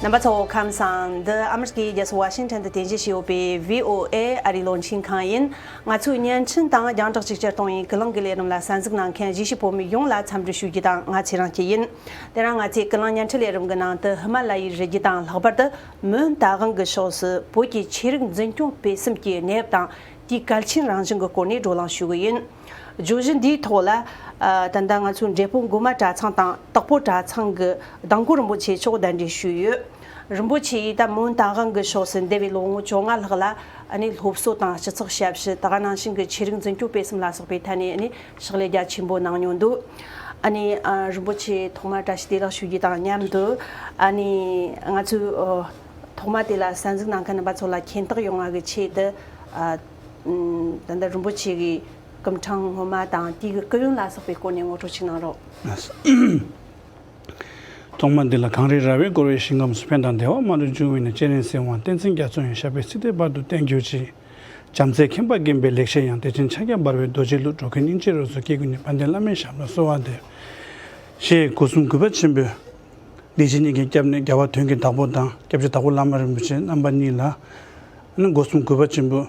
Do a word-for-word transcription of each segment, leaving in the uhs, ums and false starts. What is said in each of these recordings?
རྣམ་པ་ཚོ་ཁམས་བཟང་། འདི་ཨ་མི་རི་ཀའི་རྒྱལ་ས་ཝ་ཤིང་ཊོན་དུ་རྟེན་གཞི་བྱས་ཡོད་པའི་བྷི་ཨོ་ཨེ་ཨ་རིའི་བློན་ཆེན་ཁང་ཡིན། ང་ཚོའི་བརྙན་འཕྲིན་དང་རྒྱང་བསྒྲགས་ཅིག་ཅར་གཏོང་བའི་ཀུན་གླེང་གི་ལས་རིམ་ལ་གསན་གཟིགས་གནང་མཁན་གཞིས་བྱེས་བོད་མི་ཡོངས་ལ་འཚམས་འདྲི་ཞུ་རྒྱུ་དང་། ང་ཚེ་རིང་སྐྱིད་ཡིན། དེ་རིང་ང་ཚོའི་ཀུན་གླེང་བརྙན་འཕྲིན་ལས་རིམ་གྱི་ནང་དུ་ཧི་མ་ལ་ཡའི་རི་རྒྱུད་དང་ལྷག་པར་དུ་མོན་ད་དབང་གི་ཕྱོགས་སུ་བོད་ཀྱི་ཆོས་རིག་འཛིན་སྐྱོང་སྤེལ་གསུམ་གྱི་གནས་བབ་དང་། དེའི་གལ་ཆེན་རང་བཞིན་གྱི་སྐོར་ནས་བགྲོ་གླེང་ཞུ་གི་ཡིན། བརྗོད་གཞི་འདིའི་ཐོག་ལ། ཨ། ད་ལྟ་ང་ཚོའི་འབྲས་སྤུངས་སྒོ་མང་གྲྭ་ཚང་དང་དྭགས་པོ་གྲྭ་ཚང་གི་གདམས་སྐོར་རིན་པོ་ཆེ་མཆོག་གདན་འདྲེན་ཞུས་ཡོད། རིན་པོ་ཆེ་ཡིས་ད་མོན་ད་དབང་གི་ཕྱོགས་སུ་འདས་པའི་ལོ་ངོ་བཅོ་ལྔ་ལྷག་ལ་ཨ་ནི་སློབ་གསོ་དང་སྤྱི་ཚོགས་ཞབས་ཞུ། ད་ག་ནང་བཞིན་གྱི་ཆོས་རིག་འཛིན་སྐྱོང་སྤེལ་གསུམ་ལ་སོགས་པའི་ཐད་ནས་ཨ་ནི་ཕྱག་ལས་རྒྱ་ཆེན་པོ་གནང་མྱོང་འདུག། ཨ་ནི། ཨ། རིན་པོ་ཆེ་ཐོག་མར་བཀྲ་ཤིས་བདེ་ལེགས་ཞུ་རྒྱུ་དང་མཉམ་དུ། ཨ་ནི་ང་ཚོའི། ཨ། ཐོག་མ་དེ་ལ་གསན་གཟིགས་གནང་མཁན་རྣམ་པ་ཚོ་ལ་མཁྱེན་རྟོགས་ཡོང་བ་གི་ཆེད་དུ། ཨ། ད་ལྟ་རིན་པོ་ཆེ་གི་སྐུ་ཕྲེང་སྔོན་མ་དང་དེའི་གི་སྐུ་ཡོན་ལ་སོགས་པའི་སྐོར་ནས་ངོ་སྤྲོད་ཅིག་གནང་རོགས། ཐོག་མ་འདི་ལ་གངས་རི་ར་བས་བསྐོར་བའི་ཞིང་ཁམས་སུ། ཕན་དང་བདེ་བ་མ་ལུས་འབྱུང་བའི་གནས། སྤྱན་རས་གཟིགས་དབང་བསྟན་འཛིན་རྒྱ་མཚོ་ཡི། ཞབས་པད་སྲིད་མཐའི་བར་དུ་བརྟན་གྱུར་ཅིག། བྱམས་བརྩེས་ཁེངས་པ་བརྒྱན་པའི་ལེགས་བཤད་དབྱངས། བདེ་ཆེན་ཕྱག་རྒྱར་འབར་བའི་རྡོ་རྗེའི་གླུ། འགྲོ་ཀུན་སྙིང་རྗེའི་རོ་ཚོགས་ཀྱིས་ཀུན་ནས། དཔལ་ལྡན་བླ་མའི་ཞབས་ལ་གསོལ་བ་འདེབས། ཞེས་སྒོ་གསུམ་གུས་པ་ཆེན་པོས་བདེ་ཆེན་གཉིས་ཀྱི་སྐྱབས་གནས་རྒྱལ་བ་དོན་གྱི་བདག་པོ་དང་སྐྱབས་རྗེ་དྭགས་པོ་བླ་མ་རིན་པོ་ཆེ་རྣམ་པ་གཉིས་ལ་ཨ་ནི་སྒོ་གསུམ་གུས་པ་ཆེན་པོས་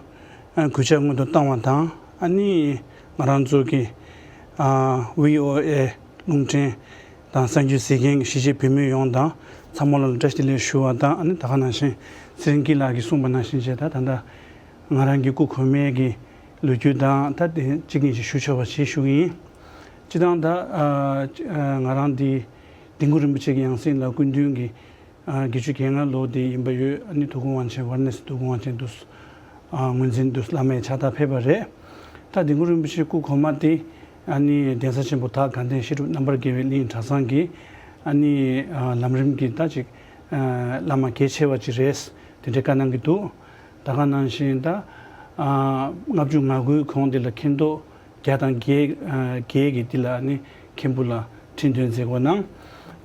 ཨ་གུས་ཕྱག་སྔོན་དུ་བཏང་བ་དང་། ཨ་ནི་ང་རང་ཚོ་གི་ཨ་བྷི་ཨོ་ཨེ་རླུང་འཕྲིན་དང་གསར་འགྱུར་གཟིགས་མཁན་གྱི་གཞིས་བྱེས་བོད་མི་ཡོངས་དང་ཚང་མ་ལ་བཀྲ་ཤིས་བདེ་ལེགས་ཞུ་བ་དང་། ཨ་ནི་ད་ག་ནང་བཞིན་ཚེ་རིང་སྐྱིད་ལགས་ཀྱིས་གསུངས་པ་ནང་བཞིན་བྱས། ད་ད་ལྟ་ང་རང་གི་སྐུ་གོང་མའི་གི་ལོ་རྒྱུས་དང་ད་དེ་གཅིག་གཉིས་ཤིག་ཞུ་ཆོག་པ་ཞིག་ཞུ་གི་ཡིན། སྤྱིར་བཏང་ད་ཨ་ང་རང་འདི་དིལ་མགོ་རིན་པོ་ཆེ་གི་ཡང་སྲིད་ལ་སྐུ་མདུན་གྱི་ཨ་བརྒྱད་ཅུ་གྱ་ལྔ་ལོ་དེ་ཡིན་པ་ཡོད། ཨ་ནི་དུས་འཁོར་དབང་ཆེན་ཝཱ་ར་ཎ་སི་དུས་འཁོར་དབང་ཆེན་དུ་ཨ་ངོས་འཛིན་དུ་བླ་མའི་ཕྱག་རྟགས་ཕེབས་པ་རེད། ད་དིལ་མགོ་རིན་པོ་ཆེ་སྐུ་གོང་མ་དེ་ཨ་ནི་གདན་ས་ཆེན་པོ་དག་དགའ་ལྡན་བཤད་སྒྲུབ་རྣམ་པར་རྒྱལ་བའི་གླིང་གྲྭ་ཚང་གི་ཨ་ནི་ཨ་ལམ་རིམ་གྱི་ད་ཅིག་ཨ་བླ་མ་གལ་ཆེ་བ་ཅིག་རེད། དེ་འདྲའི་བཀའ་གནང་གི་འདུག། ད་ག་ནང་བཞིན་ད་ཨ་ལྔ་བཅུ་ང་དགུའི་གོང་དེ་ལ་མཁན་ཐོག་བརྒྱ་དང་བརྒྱད་ཨ་བརྒྱད་ཀྱི་དེ་ལ་ཨ་ནི་མཁན་པོ་ལ་ཁྲི་འདོན་མཛད་སྒོ་གནང་།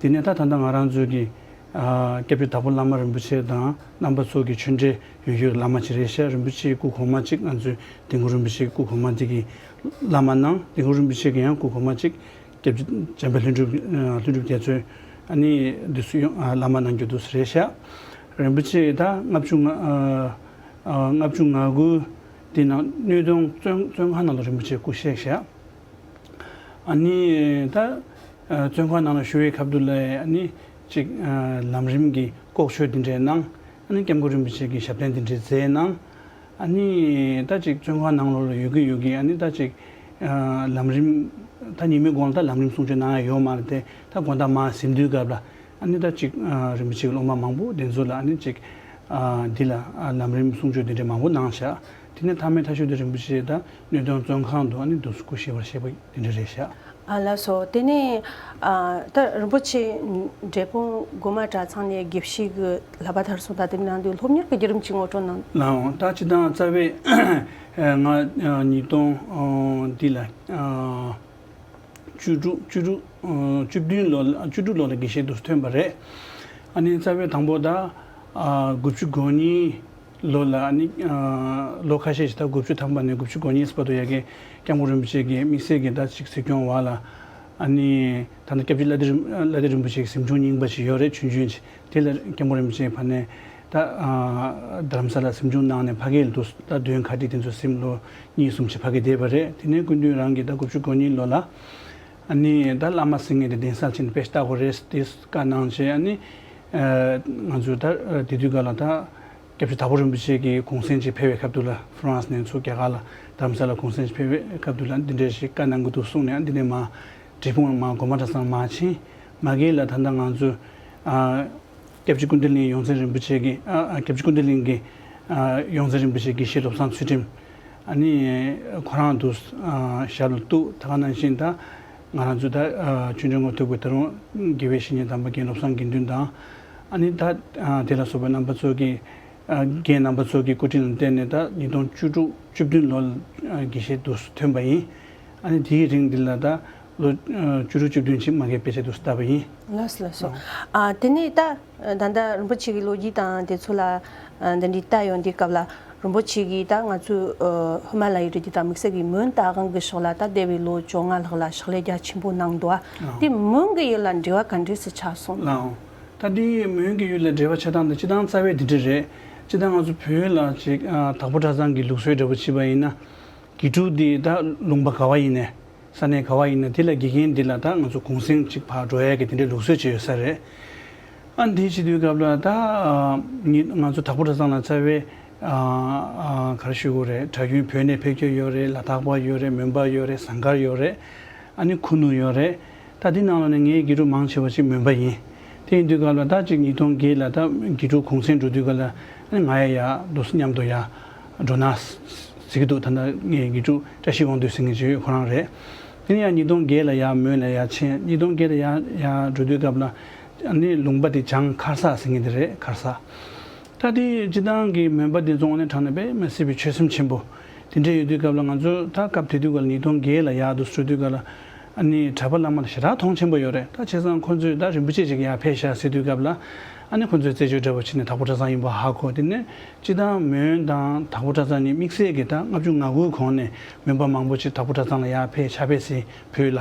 དེ་ནས་ད་ད་ལྟ་ང་རང་ཚོའི་གི་ཨ་སྐྱབས་རྗེ་དྭགས་པོ་བླ་མ་རིན་པོ་ཆེ་དང་རྣམ་པ་ཚོ་གི་ཆོས་འབྲེལ་ཡོད་ཡོད་བླ་མ་ཅིག་རེད་ཤག། རིན་པོ་ཆེའི་སྐུ་གོང་མ་ཅིག། ང་ཚོའི་དིལ་མགོ་རིན་པོ་ཆེའི་སྐུ་གོང་མ་དེ་གི་བླ་མ་གནང་། དིལ་མགོ་རིན་པོ་ཆེ་གི་ཡང་སྐུ་གོང་མ་ཅིག་སྐྱབས་རྗེ་འཇམ་དཔལ་ལྷུན་གྲུབ་ཨ་ལྷུན་གྲུབ་རྒྱ་མཚོས་ཨ་ནི་འདི་སུ་ཡང་ཨ་བླ་མ་གནང་རྒྱུ་འདུག་སེ་རེད་ཤག། རིན་པོ་ཆེ་ད་ལྔ་བཅུ་ང་ཨ་ཨ་ལྔ་བཅུ་ང་དགུ་དེ་ནང་སྣོད་ལྡན་བཙོན་བཙོན་ཁང་ནང་ལ་རིན་པོ་ཆེ་སྐུ་གཤེགས་ཤག། ཨ་ནི་ད་ཨ་བཙོན་ཁང་ནང་ལ་བཞུགས་པའི་སྐབས་དུ་ལ་ཨ་ནི་ཅིག་ཨ་ལམ་རིམ་གྱི་ལྐོག་ཆོས་འདི་འདྲས་གནང་། ཨ་ནི་སྐྱབས་མགོན་རིན་པོ་ཆེ་གི་ཞབས་བརྟན་འདི་འདྲས་མཛད་གནང་། ཨ་ནི་ད་ཅིག་བཙོན་ཁང་ནང་ལོགས་ལ་ཡོད་ཀྱི་ཡོད་ཀྱི་ཨ་ནི་ད་ཅིག་ཨ་ལམ་རིམ་ད་ཉི་མའི་གོང་ལ་ད་ལམ་རིམ་གསུང་ཆོས་གནང་ཡ་ཡོད་མ་རེད་དེ། ད་དགོང་དག་མར་གཟིམ་དུས་སྐབས་ལ་ཨ་ནི་ད་ཅིག་ཨ་རིན་པོ་ཆེ་གི་སློབ་མ་མང་པོ་དེ་ཚོ་ལ་ཨ་ནི་ཅིག་ཨ་འདི་ལ་ཨ་ལམ་རིམ་གསུང་ཆོས་དེ་འདྲ་མང་པོ་གནང་ཤག། དེ་ནས་མཐའ་མའི་མཐའ་མཇུག་དེ་རིན་པོ་ཆེ་ད་སྣོད་ལྡན་བཙོན་ཁང་དུ་ཨ་ནི་འདུག་སེ་སྐུ་གཤེགས་པར་བཞེད་པ་དེ་འདྲ་རེད་ཤག། ཨ་ལགས་སོ། དེ་ནས་ཨ་ད་རིན་པོ་ཆེ་འབྲས་སྤུངས་སྒོ་མང་གྲྭ་ཚང་ནས་དགེ་བཤེས་ཀྱི་ལྷ་པ་དར་སོང་། ད་དེ་ནང་དུ་སློབ་གཉེར་གྱི་བརྒྱུད་རིམ་གྱི་ངོ་སྤྲོད་གནང་། ལགས་འོང་། ད་སྤྱིར་བཏང་རྩ་བའི་ང་ཉིས་སྟོང་འདི་ལ་བཅུ་དྲུག་བཅུ་དྲུག་བཅུ་བདུན་ལོ་ལ་བཅུ་དྲུག་ལོ་ལ་དགེ་བཤེས་དུ་ཐོན་པ་རེད། ཨ་ནི་རྩ་བའི་དང་པོ་ད་དགུ་བཅུ་གོ་གཉིས་ལོ་ལ་ཨ་ནི་ལོ་ཁ་ཤས་ཤིག་ད་དགུ་བཅུ་ཐམ་པ་ནས་དགུ་བཅུ་གོ་གཉིས་བར་དུ་ཡ་གི་སྐྱབས་མགོན་རིན་པོ་ཆེ་གི་དམིགས་བསལ་གྱི་ད་ཅིག་གཟིགས་སྐྱོང་འོག་ལ་ཨ་ནི་ད་ལྟ་སྐྱབས་རྗེ་བླ་བདེ་རིན་བླ་བདེ་རིན་པོ་ཆེ་གི་གཟིམ་ཆུང་རྙིང་པ་ཞིག་ཡོད་རེད། ཆུང་ཆུང་ཅིག། དེ་ལ་སྐྱབས་མགོན་རིན་པོ་ཆེ་ཕ་ནས་ད་རྡ་རམ་ས་ལ་གཟིམ་ཆུང་གནང་ནས་ཕ་གིར་འདུག། ད་མདུན་ཁ་སྒྲིག་དེ་ཚོ་གཟིམ་ལོ་གཉིས་གསུམ་ཅིག་ཕ་གིར་བསྡད་པ་རེད། དེ་ནས་སྐུ་མདུན་རང་གིས་ད་དགུ་བཅུ་གོ་གཉིས་ལོ་ལ་ཨ་ནི་ད་བླ་མ་ཟེར་མཁན་དེ་གདན་ས་ཕྱིན་དཔེ་ལྟ་དགོས་རེད་དེ་བཀའ་གནང་བྱས། ཨ་ནི་ང་ཚོས་ད་དེ་དུས་སྐབས་ལ་ད་སྐྱབས་རྗེ་དྭགས་པོ་རིན་པོ་ཆེ་གི་གུང་སེང་ཅིག་ཕེབས་པའི་སྐབས་དུ་ལ་ཧྥ་རན་སི་ནས་ཚུར་རྒྱ་གར་ལ་རྡ་རམ་ས་ལ་གུང་སེང་ཅིག་ཕེབས་པའི་སྐབས་དུ་ལ་འདི་འདྲ་ཞིག་བཀའ་གནང་གི་འདུག་གསུངས་ནས། ཨ་འདི་ནས་མར་འབྲས་སྤུངས་མར་སྒོ་མང་གྲྭ་ཚང་མར་ཕྱིན། མ་གི་ལ་ད་ལྟ་ང་ཚོས་ཨ་སྐྱབས་རྗེ་ཀུན་བདེ་གླིང་ཡོངས་འཛིན་རིན་པོ་ཆེ་གི་ཨ་ཨ་སྐྱབས་རྗེ་ཀུན་བདེ་གླིང་གི་ཨ་ཡོངས་འཛིན་རིན་པོ་ཆེ་དགེ་བཤེས་བློ་བཟང་ཚུལ་ཁྲིམས་ཨ་ནི་ཁོ་རང་དུ་ཨ་ཞབས་ལ་གཏུགས། ད་ག་ནང་བཞིན་ད་ང་རང་ཚོ་ད་ཨ་ཆོས་འབྲེལ་ངོ་ཐུག་པའི་ད་རུང་དགེ་བའི་བཤེས་གཉེན་དམ་པ་རྒན་བློ་བཟང་དགེ་འདུན་དང་། ཨ་ནི་ད་ཨ་དེ་ལ་སོགས་པའི་རྣམ་པ་ཚོ་གི་ཨ་རྒན་རྣམ་པ་ཚོ་གི་སྐུ་དྲིན་ལ་བརྟེན་ནས་ད་ཉིས་སྟོང་བཅུ་དྲུག་བཅུ་བདུན་ལོ་ལ་ཨ་དགེ་བཤེས་དུ་ཐོན་པ་ཡིན། ཨ་ནི་དེའི་རིང་འདི་ལ་ད་ལོ་ཨ་བཅུ་དྲུག་བཅུ་བདུན་ཅིག་མ་གི་དཔེ་ཆ་དུ་བལྟས་པ་ཡིན། ལགས་སོ་ལགས་སོ། ཨ་དེ་ནས་ད་ད་ལྟ་རིན་པོ་ཆེ་གི་ལོ་རྒྱུས་དང་དེ་ཚོ་ལ་ཨ་འདི་འདྲའི་ལྟ་ཡོང་དུས་སྐབས་ལ་རིན་པོ་ཆེ་གིས་ད་ང་ཚོའི་ཨ་ཧི་མ་ལ་ཡའི་རི་རྒྱུད་དང་དམིགས་བསལ་གྱི་མོན་ད་དབང་གི་ཕྱོགས་ལ་ད་འདས་པའི་ལོ་བཅོ་ལྔ་ལྷག་ལ་ཕྱག་ལས་རྒྱ་ཆེན་པོ་གནང་འདུག། ཨ་དེ་མོན་གྱི་ཡུལ་ལ་འབྲེལ་བ་ག་འདྲས་སེ་ཆགས་སོང་། ལགས་འོང་། ད་འདི་མོན་གྱི་ཡུལ་ལ་འབྲེལ་བ་ཆགས་སྟངས་དེ་སྤྱིར་བཏང་རྩ་བའི་འདི་འདྲ་རེད། སྤྱིར་བཏང་ང་ཚོ་བོད་ལ་ཅིག་ཨ་དྭགས་པོ་གྲྭ་ཚང་གི་ལུགས་སྲོལ་འདྲ་པོ་བྱས་པ་ཡིན་ན། དགེ་ཕྲུག་འདི་ད་ལུང་པ་ག་བ་ཡིན་ནས། ས་གནས་ག་བ་ཡིན་ན་དེ་ལ་དགེ་རྒན་འདི་ལ་ད་ང་ཚོ་གུང་སེང་ཅིག་ཕར་འགྲོ་ཡ་གི་དེ་འདྲའི་ལུགས་སྲོལ་ཅིག་ཡོད་ས་རེད། ཨ་འདི་བྱེད་དུས་སྐབས་ལ་ད་ཨ་ཉི་ང་ཚོ་དྭགས་པོ་གྲྭ་ཚང་ལ་རྩ་བའི་ཨ་ཨ་ག་རེ་ཞུ་དགོས་རེད། གྲྭ་རྒྱུན་བོད་ནས་ཕེབས་མཁན་ཡོད་རེད། ལ་དྭགས་པ་ཡོད་རེད། མོན་པ་ཡོད་རེད། ཟངས་དཀར་ཡོད་རེད། ཨ་ནི་ཁུ་ནུ་ཡོད་རེད། ད་འདི་ནང་ལ་ནི་ངའི་དགེ་ཕྲུག་མང་ཆེ་བ་ཅིག་མོན་པ་ཡིན། དེ་ཡིན་དུས་སྐབས་ལ་ད་ཅིག་ཉིས་སྟོང་བརྒྱད་ལ་ད་དགེ་ཕྲུག་གུང་སེང་འགྲོ་དུས་སྐབས་ལ་ཨ་ནི་ང་ཡ་ཡ་འདུག་སེ་མཉམ་དུ་ཡ་འགྲོ་ན་ཟེར་གྱི་འདུག་ད་ལྟ་ངའི་དགེ་ཕྲུག་བཀྲ་ཤིས་དབང་འདུས་ཟེར་མཁན་ཅིག་ཡོད། ཁོ་རང་རེད། དེ་ནས་ཡང་ཉིས་སྟོང་བརྒྱད་ལ་ཡར་མོན་ལ་ཡར་ཕྱིན། ཉིས་སྟོང་བརྒྱད་ལ་ཡར་ཡར་འགྲོ་དུས་སྐབས་ལ་ཨ་ནི་ལུང་པ་དེ་བྱང་ཁར་ས་ཟེར་མཁན་དེ་རེད། ཁར་ས། ད་དེ་སྤྱིར་བཏང་གི་མོན་པ་དེ་ཚོ་དངོས་གནས་དྲང་གནས་དཔེ་མི་སྲིད་པའི་ཆོད་སེམས་ཆེན་པོ་དེ་འདྲ་ཡོད་དུས་སྐབས་ལ། ང་ཚོ་ད་སྐབས་དེ་དུས་སྐབས་ལ་ཉིས་སྟོང་བརྒྱད་ལ་ཡར་དུ་འགྲོ་དུས་སྐབས་ལ་ཨ་ནི་གྲྭ་པ་བླ་མ་ལ་ཞེ་དྲག་མཐོང་ཆེན་པོ་ཡོད་རེད། ད་བྱས་ཙང་ཁོ་ཚོས་ད་རིན་པོ་ཆེ་ཅིག་ཡར་ཕེབས་ཤག་ཟེར་དུས་སྐབས་ལ་ཨ་ནི་ཁོ་ཚོས་རྩད་གཅོད་འདྲ་པོ་བྱས་ནས་དྭགས་པོ་གྲྭ་ཚང་ཡིན་པ་ཧ་གོ། དེ་ནས་སྤྱིར་བཏང་མོན་དང་དྭགས་པོ་གྲྭ་ཚང་གཉིས་དམིགས་བསལ་གྱི་ད་ལྔ་བཅུ་ང་དགུའི་གོང་ནས་མོན་པ་མང་པོ་ཅིག་དྭགས་པོ་གྲྭ་ཚང་ལ་ཡར་ཕེབས་ཕྱག་དཔེ་གཟིགས། བོད་ལ་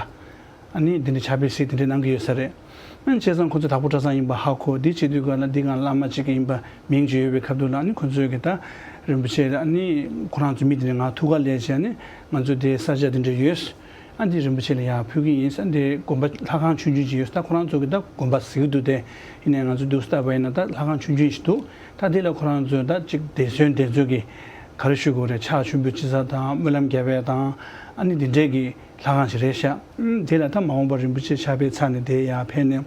ཨ་ནི་དེ་འདྲ་ཕྱག་དཔེ་གཟིགས་དེ་འདྲ་གནང་གི་ཡོད་ས་རེད། ཨ་ནི་བྱས་ཙང་ཁོ་ཚོ་དྭགས་པོ་གྲྭ་ཚང་ཡིན་པ་ཧ་གོ། དེ་བྱེད་དུས་སྐབས་ལ་འདི་གང་བླ་མ་ཅིག་ཡིན་པ་མིང་ཅིག་ཡོད་པའི་ཁ་ཐུག་ལ་ཨ་ནི་ཁོ་ཚོས་གི་ད་རིན་པོ་ཆེ་ལ་ཨ་ནི་ཁོ་རང་ཚོ་མི་དེ་འདྲ་ང་ཐུག་ག་སླེབས་བྱས་ཨ་ནི་ང་ཚོ་དེ་ས་ཆ་དེ་འདྲ་ཡོད། ཨ་འདི་རིན་པོ་ཆེ་ལ་ཡར་ཕུལ་གི་ཡིན་ཟེར། འདི་དགོན་པ་ལྷ་ཁང་ཆུང་ཆུང་ཅིག་ཡོད། ད་ཁོ་རང་ཚོ་གི་ད་དགོན་པ་ཟེར་གི་འདུག་དེ་ཡིན་ནའི་ང་ཚོ་འདུག་སེ་ལྟ་བ་ཡིན་ན་ད་ལྷ་ཁང་ཆུང་ཆུང་ཞིག་འདུག་ད་དེ་ལ་ཁོ་རང་ཚོས་ད་ཅིག་འདས་གསོན་དེ་ཚོ་གི་ག་རེ་ཞུ་དགོས་རེད། ཕྱག་མཆོད་འབུལ་ཅི་ཟ་དང་སྨོན་ལམ་རྒྱབ་ཡས་དང་ཨ་ནི་འདི་འདྲས་ཀྱི་ལྷ་ཁང་ཞིག་རེད་ཤག་ཨུམ། དེ་ལ་ད་མ་འོངས་པར་རིན་པོ་ཆེ་ཕྱག་དཔེ་ཚར་ནས་དེ་ཡར་ཕེབས་ནས་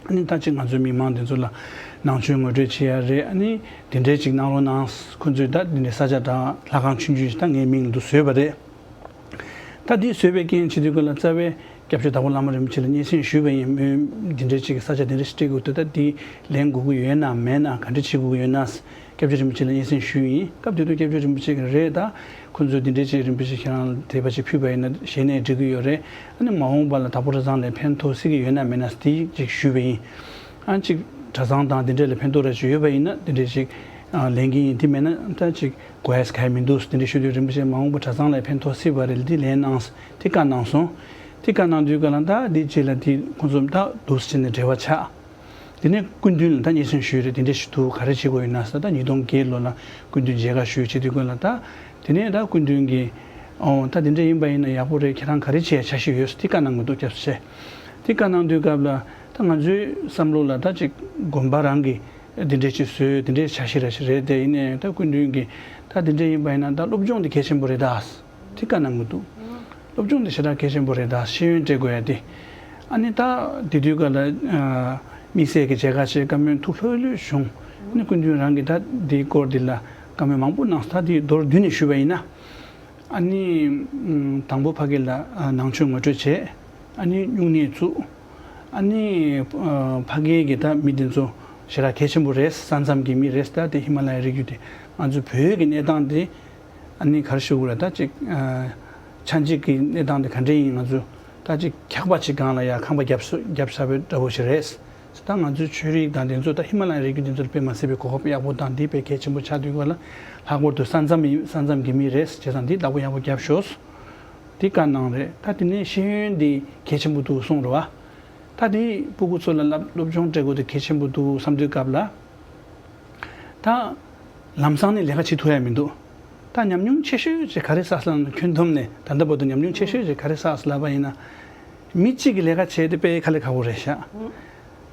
ཨ་ནི་ད་ཅིག་ང་ཚོའི་མི་མང་འདི་ཚོ་ལ་ནང་ཆོས་ངོ་སྤྲོད་བྱེད་ཡ་རེད། ཨ་ནི་དེ་འདྲས་ཅིག་གནང་རོགས་གནང་། ཁོ་ཚོས་ད་འདི་འདྲའི་ས་ཆ་དང་ལྷ་ཁང་ཆུང་ཆུང་ཞིག་ད་ངའི་མིང་ལ་འདུག་བཟོས་པ་རེད། ད་འདི་བཟོས་པའི་རྐྱེན་བྱེད་དུས་སྐབས་ལ་རྩ་བའི་སྐྱབས་རྗེ་དྭགས་པོ་བླ་མ་རིན་པོ་ཆེ་ལ་སྙན་སེང་ཞུས་པ་ཡིན། མོས་འདི་འདྲའི་ཅིག་ས་ཆ་འདི་འདྲ་ཞིག་སྤྲད་དགོས་འདུག་ད་འདི་ལེན་དགོས་ཀྱི་ཡོད་ན་མེད་ན་ག་འདྲ་བྱེད་དགོས་ཀྱི་ཡོད་ན། སྐྱབས་རྗེ་རིན་པོ་ཆེ་ལ་སྙན་སེང་ཞུས་ཡིན། སྐབས་དེ་དུས་སྐྱབས་རྗེ་རིན་པོ་ཆེ་གིས་རེད། ད་ཁོ་ཚོས་འདི་འདྲའི་ཅིག་རིན་པོ་ཆེ་ཁྱེད་རང་ལ་དད་པ་ཅིག་ཕུལ་བ་ཡིན་ན་གཞས་ནས་འགྲིག་གི་ཡོད་རེད། ཨ་ནི་མ་འོངས་པ་ལ་དྭགས་པོ་གྲྭ་ཚང་ལ་ཕན་ཐོགས་སྲིད་ཀྱི་ཡོད་ན་མེད་ན་དེ་ཅིག་ཞུས་པ་ཡིན། ཨ་ཅིག་གྲྭ་ཚང་དང་འདི་འདྲ་ལ་ཕན་ཐོགས་ར་ཅིག་ཡོད་པ་ཡིན་ན་འདི་འདྲ་ཅིག་ཨ་ལེན་གྱི་ཡིན། དེ་མེད་ན་ད་ཅིག་དགོས་ཡས་གང་ཡང་མི་འདུག་འདི་འདྲ་ཞུས་དུས་རིན་པོ་ཆེ་མ་འོངས་པ་གྲྭ་ཚང་ལ་ཕན་ཐོགས་སྲིད་པ་རེད། འདི་ལེན་གནང་། དེ་བཀའ་གནང་སོང་། དེ་བཀའ་གནང་དུས་སྐབས་ལ་ད་འདི་རྗེས་ལ་དེ་ཁོང་ཚོ་ད་འདུག་སེ་བྱས་ནས་འབྲེལ་བ་ཆགས། དེ་ནས་སྐུ་མདུན་ལ་ད་སྙན་སེང་ཞུས་རེད། དེ་འདྲ་ཞིག་འདུག་ག་རེ་བྱེད་དགོས་ཡོད་ན་ཟེར། ད་ཉིས་སྟོང་བརྒྱད་ལོ་ལ་སྐུ་མདུན་མཇལ་ཁ་ཞུས་བྱེད་དུས་སྐབས་ལ་ད་དེ་ནས་ད་སྐུ་མདུན་གྱིས་ཨོ་ད་དེ་འདྲ་ཡིན་པ་ཡིན་ན་ཡག་པོ་རེད། ཁྱེད་རང་ག་རེ་བྱེད་ཡ་འཆར་གཞི་ཡོད་ཟེར་དེ་བཀའ་གནང་གི་འདུག་སྐྱབས་སུ་མཆི། དེ་བཀའ་གནང་དུས་སྐབས་ལ་ད་ང་ཚོའི་བསམ་བློ་ལ་ད་ཅིག་དགོན་པ་རང་གིས་དེ་འདྲ་ཅིག་བཟོས་དེ་འདྲའི་འཆར་གཞི་ར་ཞིག་རེད། དེ་ཡིན་ནའི་ད་སྐུ་མདུན་གྱིས་ད་དེ་འདྲ་ཡིན་པ་ཡིན་ན་ད་སློབ་སྦྱོང་དེ་གལ་ཆེན་པོ་རེད་ད། དེ་བཀའ་གནང་གི་འདུག་སློབ་སྦྱོང་དེ་ཞེ་དྲག་གལ་ཆེན་པོ་རེད་ད། ཤེས་ཡོན་སྤྲད་དགོས་ཡ་དེ། ཨ་ནི་ད་དེ་དུས་སྐབས་ལ་ཨ་དམིགས་བསལ་གྱི་མཇལ་ཁ་བྱས་བཀའ་མོལ་ཐུགས་ལྷོད་ལྷོད་བྱུང་། ཨ་ནི་སྐུ་མདུན་རང་གིས་ད་དེའི་སྐོར་འདི་ལ་བཀའ་མོལ་མང་པོ་གནང་སོང་། ད་དེ་མདོར་བསྡུས་ནས་ཞུས་པ་ཡིན་ན། ཨ་ནི་ཨ་དང་པོ་ཕ་གི་ལ་ཨ་ནང་ཆོས་ངོ་སྤྲོད་བྱས། ཨ་ནི་སྨྱུང་གནས་བཙུགས། ཨ་ནི་ཨ་ཕ་གི་གི་ད་མི་དེ་ཚོ་ཞེ་དྲག་གལ་ཆེན་པོ་རེད། ས་མཚམས་ཀྱི་མི་རེད། ད་དེ་ཧི་མ་ལ་ཡའི་རི་རྒྱུད་དེ་ང་ཚོ་བོད་ཀྱི་གནས་སྟངས་དེ། ཨ་ནི་ག་རེ་ཞུ་དགོས་རེད། ད་ཅིག་ཨ་ཆ་འཇིག་གི་གནས་སྟངས་དེ་ག་འདྲ་ཡིན། ང་ཚོ་ད་ཅིག་འཁྱག་པ་ཅིག་སྒང་ལ་ཡ་ཁང་པ་བརྒྱབ་སོ་བརྒྱབ་ཚར་བའི་འདྲ་བོ་ཞིག་རེད། ད་ང་ཚོའི་ཆོས་རིག་དང་དེ་ཚོ་ད་ཧི་མ་ལ་ཡའི་རི་རྒྱུད་དེ་ཚོར་དཔེ་མ་སྲིད་པའི་གོ་སྐབས་ཡག་པོ་དང་དེ་དཔེ་གལ་ཆེན་པོ་ཆགས་དུས་སྐབས་ལ་ལྷག་པར་དུ་ས་མཚམས་ཡིན། ས་མཚམས་ཀྱི་མི་རེད། བྱས་ཙང་དེ་བདག་པོ་ཡག་པོ་བརྒྱབ་ཤོག་དེ་བཀའ་གནང་རེད། ད་དེ་ནས་ཤེས་ཡོན་དེ་གལ་ཆེན་པོ་འདུག་གསུངས་རེད་བ། ད་དེ་སྤུ་གུ་ཚོ་ལ་བསླབ་སློབ་སྦྱོང་སྤྲད་དགོས་དེ་གལ་ཆེན་པོ་འདུག་བསམ་དུས་སྐབས་ལ། ད་ལམ་སང་ནས་ལས་ཀ་བྱེད་ཐུབ་ཡ་མི་འདུག་ད་ཉམས་མྱོང་ཆེ་ཤོས་ཅིག་ག་རེ་བསགས་ལབ་ན། ཁྱོན་བསྡོམས་ནས་ད་ལྟ་བར་དུ་ཉམས་མྱོང་ཆེ་ཤོས་ཅིག་ག་རེ་བསགས་ལབ་པ་ཡིན་ན། མི་གཅིག་གིས་ལས་ཀ་བྱས་ཏེ་དཔེ་དཀའ་ལས་ཁག་པོ་རེད་ཤག་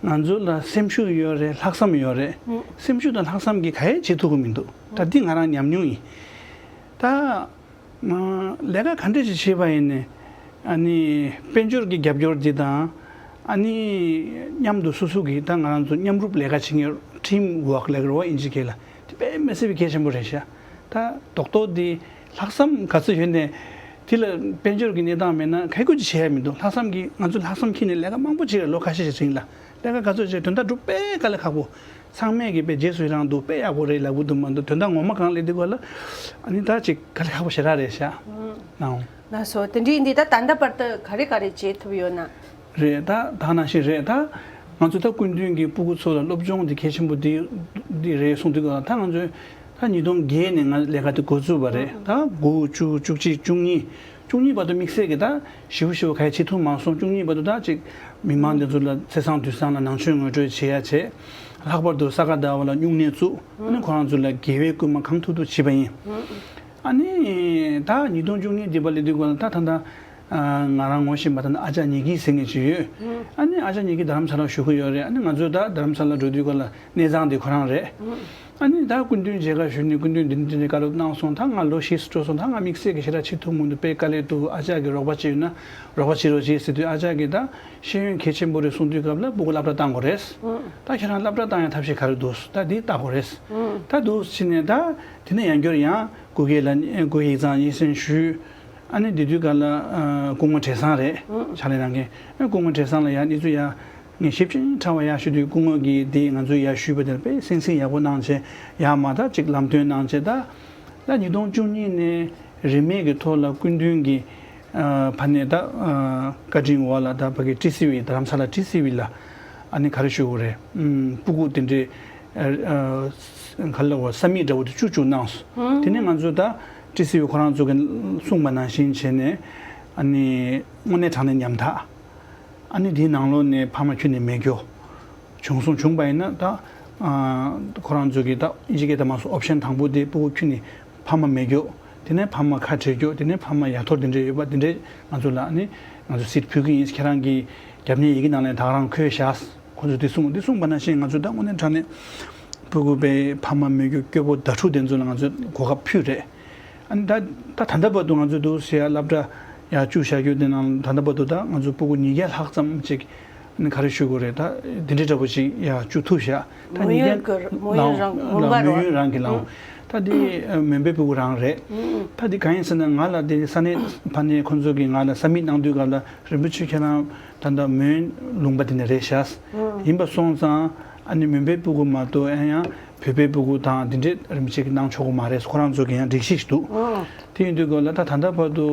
ང་ཚོ་ལ་སེམས་ཤུགས་ཡོད་རེད། ལྷག་བསམ་ཡོད་རེད། སེམས་ཤུགས་དང་ལྷག་བསམ་གྱིས་ག་ཡེ་བྱེད་ཐུབ་ཀྱི་མི་འདུག་ད་འདི་ང་རང་ཉམས་མྱོང་ཡིན། ད། ལས་ཀ་ག་འདྲ་ཞིག་བྱེད་པ་ཡིན་ནའི། ཨ་ནི་དཔལ་འབྱོར་གྱི་རྒྱབ་སྐྱོར་འདི་དང་། ཨ་ནི་མཉམ་དུ་སོ་སོ་གི་ད་ང་རང་ཚོ་མཉམ་རུབ་ལས་ཀ་བྱེད་མཁན་ཊིམ་ཝོག་ལབ་ཀྱི་རེད་བ་ཨིན་ཇི་སྐད་ལ། དེ་དཔེ་མི་སྲིད་པའི་གལ་ཆེན་པོ་རེད་ཤག་ད་རྡོག་རྡོག་འདི་ལྷག་བསམ་ག་ཚོད་ཡོད་ནའི། དེ་ལ་དཔལ་འབྱོར་གྱི་གནས་སྟངས་མེད་ན་ག་ཡེ་ཅིག་བྱེད་ཡ་མི་འདུག་ལྷག་བསམ་གྱིས་ང་ཚོ་ལྷག་བསམ་འཁྱེར་ནས་ལས་ཀ་མང་པོ་བྱས་རེད། ལོ་ཁ་ཤས་ཤིག་རིང་ལ་ལས་ཀ་ག་ཚོད་བྱས་དོན་དག་སྒྲུབ་དཔེ་དཀའ་ལས་ཁག་པོ། ཚང་མས་ཀྱིས་དཔེ་རྗེས་སུ་ཡི་རང་འདུག་དཔེ་ཡག་པོ་རེད་ལབ་གི་འདུག་མ་གཏོགས་དོན་དག་ངོ་མ་གང་སླེབས་དུས་སྐབས་ལ་ཨ་ནི་ད་ཅིག་དཀའ་ལས་ཁག་པོ་ཞེ་དྲག་རེད་ཤག་ཨང་། ལགས་སོ། དེ་འདྲ་ཡིན་དུས་ད་ད་ལྟ་བར་དུ་ག་རེ་ག་རེ་བྱེད་ཐུབ་ཡོད་ན། རེད། ད་ད་ནང་བཞིན་རེད། ད་ང་ཚོ་ད་སྐུ་མདུན་གྱིས་སྤུ་གུ་ཚོ་ལ་སློབ་སྦྱོང་འདི་གལ་ཆེན་པོ་འདི་འདི་རེད་གསུངས་དུས་སྐབས་ལ། ད་ང་ཚོས་ད་ཉིས་སྟོང་བརྒྱད་ནས་ང་ལས་ཀ་དེ་འགོ་བཙུགས་པ་རེད། ད་དགུ་བཅུ་བཅུ་གཅིག་བཅུ་གཉིས། བཅུ་གཉིས་བར་དུ་དམིགས་བསལ་གྱི་ད་ཞེ་པོ་ཞེ་པོ་ག་ཡེ་བྱེད་ཐུབ་མ་སོང་། བཅུ་གཉིས་བར་དུ་ད་ཅིག་མི་མང་འདི་ཚོ་ལ་ཚེས་བཟང་དུས་བཟང་ལ་ནང་ཆོས་ངོ་སྤྲོད་བྱེད་ཡ་བྱས། ལྷག་པར་དུ་ས་ག་ཟླ་བ་ལ་སྨྱུང་གནས་བཙུགས། ཨ་ནི་ཁོ་རང་ཚོ་ལ་དགེ་བའི་བསྐུལ་མ་གང་ཐུབ་ཐུབ་བྱས་པ་ཡིན། ཨ་ནི་ད་ཉིས་སྟོང་བཅུ་གཉིས་འདི་བར་ལ་དུས་སྐབས་ལ་ད་ད་ད་ང་རང་ངོ་ཤེས་པ་ད་ཨ་ཅག་ཉི་སྐྱིད་ཟེར་མཁན་ཅིག་ཡོད། ཨ་ནི་ཨ་ཅག་ཉི་སྐྱིད་རྡ་རམ་ས་ལ་བཞུགས་ཀྱི་ཡོད་རེད། ཨ་ནི་ང་ཚོ་ད་རྡ་རམ་ས་ལ་འགྲོ་དུས་སྐབས་ལ་གནས་ཚང་དེ་ཁོ་རང་རེད། ཨ་ནི་ད་སྐུ་མདུན་མཇལ་ཁ་ཞུས་ནས་སྐུ་མདུན་འདི་འདི་འདྲའི་བཀའ་སློབ་གནང་སོང་། ད་ང་ལོ་བཞི་སུ་འགྲོ་སོང་། ད་ང་དམིགས་བསལ་གྱི་ཞེ་དྲག་བྱེད་ཐུབ་མི་འདུག་དཔེ་དཀའ་ལས་འདུག་ཨ་ཅག་གིས་རོགས་པ་བྱས་ཡོད་ན་རོགས་པ་བྱེད་རོགས་བྱེད་ཟེར་དུས་ཨ་ཅག་གིས་ད་ཤེས་ཡོན་གལ་ཆེན་པོ་རེད་གསུང་དུས་སྐབས་ལ་སྤུ་གུ་སློབ་གྲྭ་བཏང་དགོས་རེད། ད་ཁྱེད་རང་སློབ་གྲྭ་བཏང་ཡ་ཐབས་ཤེས་ག་རེ་འདུག་ད་འདི་བལྟ་དགོས་རེད། ད་འདུག་ཕྱིན་ནས་ད་དེ་ནས་ཡང་བསྐྱར་ཡང་སྐུ་སྒེར་ལ་སྐུ་ཡིག་ཚང་སྙན་སེང་ཞུས། ཨ་ནི་དེ་དུས་སྐབས་ལ་ཨ་སྐུ་ངོ་བགྲེས་བཟང་རེད། ཕྱག་ལས་གནང་མཁན། ཨ་སྐུ་ངོ་བགྲེས་བཟང་ལ་ཡང་གནས་ཚུལ་ཡང་ངས་ཞིབ་ཅིང་ཕྲ་བ་ཡར་ཞུ་དུས་སྐུ་ངོ་གིས་དེ་ང་ཚོས་ཡར་ཞུས་པ་དེར་དཔེ་གསན་གཟིགས་ཡག་པོ་གནང་བྱས། ཡར་མར་ད་ཅིག་ལམ་སྟོན་གནང་བྱས། ད་ད་ཉིས་སྟོང་བཅུ་གཉིས་ནས་རིན་མེད་ཀྱི་ཐོག་ལ་སྐུ་མདུན་གྱི་ཨ་ཕ་ནས་ད་ཨ་བཀའ་དྲིན་འོག་ལ་ད་ཕ་གི་ཊི་སི་ཝི་རྡ་རམ་ས་ལ་ཊི་སི་ཝི་ལ་ཨ་ནི་ག་རེ་ཞུ་དགོས་རེད། ཨམ་སྤུ་གུ་དེ་འདྲའི་ཨ་ཨ་ག་ལ་བ་ས་མིག་འདྲ་བོ་དེ་བཅུ་བཅུ་གནང་སོང་། དེ་ནས་ང་ཚོ་ད་ཊི་སི་ཝི་ཁོ་རང་ཚོ་གིས་གསུངས་པ་ནང་བཞིན་བྱས་ནས་ཨ་ནི་དངོས་གནས་དྲང་གནས་ཉམ་ཐག་ཨ་ནི་དེའི་ནང་ལོགས་ནས་ཕ་མ་ཁྱོན་ནས་མེད་རྒྱུ་བྱུང་སོང་། བྱུང་པ་ཡིན་ན་ད་ཨ་ཁོ་རང་ཚོ་གིས་ད་ཨིན་ཇི་སྐད་དུ་མ་སོང་ཨོབ་ཤན་དང་པོ་དེ་སྤུ་གུ་ཁྱོན་ནས་ཕ་མ་མེད་རྒྱུ། དེ་ནས་ཕ་མ་ཁ་བྲལ་རྒྱུ། དེ་ནས་ཕ་མ་ཡ་ཐོར་དེ་འདྲས་ཡོད་པ་དེ་འདྲས་ང་ཚོ་ལ་ཨ་ནི་ང་ཚོ་སིད་ཕུལ་གྱི་ཡིན། ཁྱེད་རང་གི་རྒྱབ་གཉེར་ཡི་གེ་ནང་ལ་ད་ག་རང་འཁོད་བཞག་ཁོ་ཚོས་དེ་གསུངས། དེ་གསུངས་པ་ནང་བཞིན་ང་ཚོ་ད་དངོས་གནས་དྲང་གནས་སྤུ་གུ་པའི་ཕ་མ་མེད་རྒྱུ་སྐྱོ་པོ་ཟླ་དྲུག་དེ་ཚོ་ལ་ང་ཚོས་གོ་སྐབས་ཕུལ་རེད། ཨ་ནི་ད་ད་ད་ལྟ་བར་དུ་ང་ཚོས་འདུག་ཟེར་ཡ་སློབ་གྲྭ་ཡར་བཅུག་བཞག་རྒྱུ་དེ་ནང་ད་ལྟ་བར་དུ་ད་ང་ཚོ་སྤུ་གུ་ཉིས་བརྒྱ་ལྷག་ཙམ་ཅིག་ཨ་ནི་ག་རེ་ཞུ་དགོས་རེད། ད་དེ་འདྲའི་འདྲ་པོ་ཅིག་ཡར་བཅུག་ཐུབ་བཞག་ད་མོན་ཉིས་ཡོན་བརྒྱ་གི་མོན་ཡོན་རང་ལ་མོན་པ་མོན་རོ། ཡོན་རང་གི་ལའོ། ད་དེ་མོན་པའི་སྤུ་གུ་རང་རེད། ད་དེ་གང་ཡིན་ཟེར་ན་ང་ལ་དེ་ས་གནས་ཕ་ནས་ཁོང་ཚོ་གིས་ང་ལ་ས་མིག་གནང་དུས་སྐབས་ལ་རིན་པོ་ཆེ་ཁྱེད་རང་ད་ལྟ་མོན་ལུང་པ་དེ་ནས་རེད་ཤག་ཡིན་པ་སོང་ཙང་ཨ་ནི་མོན་པའི་སྤུ་གུ་མ་གཏོགས་ཨ་ཡང་བོད་པའི་སྤུ་གུ་དང་དེ་འདྲས་རིན་པོ་ཆེ་གིས་གནང་ཆོག་གི་མ་རེད། ཁོ་རང་ཚོ་གིས་ཡང་སྒྲིག་གཞི་ཞིག་འདུག་དེ་ཡིན་དུས་སྐབས་ལ་ད་ད་ལྟ་བར་དུ་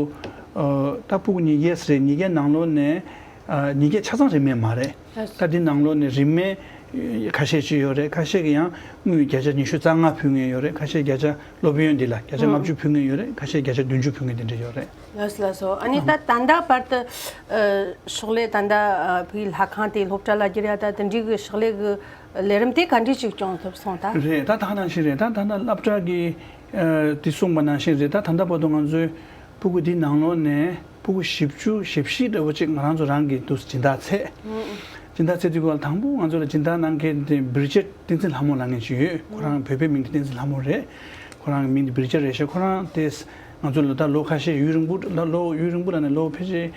ཨ་ད་སྤུ་གུ་ཉིས་བརྒྱ་རེད། ཉིས་བརྒྱ་ནང་ལོགས་ནས་ཨ་ཉིས་བརྒྱ་ཆ་ཚང་རིན་མེད་མ་རེད། ད་འདི་ནང་ལོགས་ནས་རིན་མེད་ཁ་ཤས་ཅིག་ཡོད་རེད། ཁ་ཤས་ཀྱིས་ཡང་དངུལ་བརྒྱ་ཆ་ཉི་ཤུ་རྩ་ལྔ་ཕུལ་མཁན་ཡོད་རེད། ཁ་ཤས་བརྒྱ་ཆ་སློབ་ཡོན་འདི་ལ་བརྒྱ་ཆ་ལྔ་བཅུ་ཕུལ་མཁན་ཡོད་རེད། ཁ་ཤས་བརྒྱ་ཆ་བདུན་ཅུ་ཕུལ་མཁན་དེ་འདྲ་ཡོད་རེད། ལགས་སོ་ལགས་སོ། ཨ་ནི་ད་ད་ལྟ་བར་དུ་ཨ་ཕྱག་ལས་ད་ལྟ་ཨ་བོད་ཀྱི་ལྷ་ཁང་དེ་སློབ་གྲྭ་ལ་བསྒྱུར་ཡ་ད་དེ་འདྲའི་གི་ཕྱག་ལས་གི་ལས་རིམ་དེ་ག་འདྲས་ཅིག་སྐྱོང་ཐུབ་སོང་ད། རེད། ད་ད་ནང་བཞིན་རེད། ད་ད་ལྟ་སློབ་གྲྭ་གི་ཨ་དེ་གསུངས་པ་ནང་བཞིན་རེད། ད་ད་ལྟ་བར་དུ་ང་ཚོའི་སྤུ་གུ་འདི་ནང་ལོགས་ནས་སྤུ་གུ་བཞི་བཅུ་ཞེ་བཞི་འདྲ་བོ་ཅིག་ང་རང་ཚོ་རང་གིས་འདུག་སྦྱིན་བདག་བྱས། སྦྱིན་བདག་བྱས་དུས་སྐབས་ལ་དང་པོ་ང་ཚོ་ལ་སྦྱིན་བདག་གནང་མཁན་དེ་བི་རི་ཇེཊ་བསྟན་འཛིན་ལྷ་མོ་ལབ་མཁན་ཅིག་ཡོད། ཁོ་རང་བོད་པའི་མིང་དེ་བསྟན་འཛིན་ལྷ་མོ་རེད། ཁོ་རང་གི་མིང་དེ་བི་རི་ཇེཊ་རེད་ཤག་ཁོ་རང་དེ་ང་ཚོ་ལ་ད་ལོ་ཁ་ཤས་ཡུན་རིང་པོ་ལ་ལོ་ཡུན་རིང་པོ་ལ་ནས་ལོ་ཕལ་ཆེར་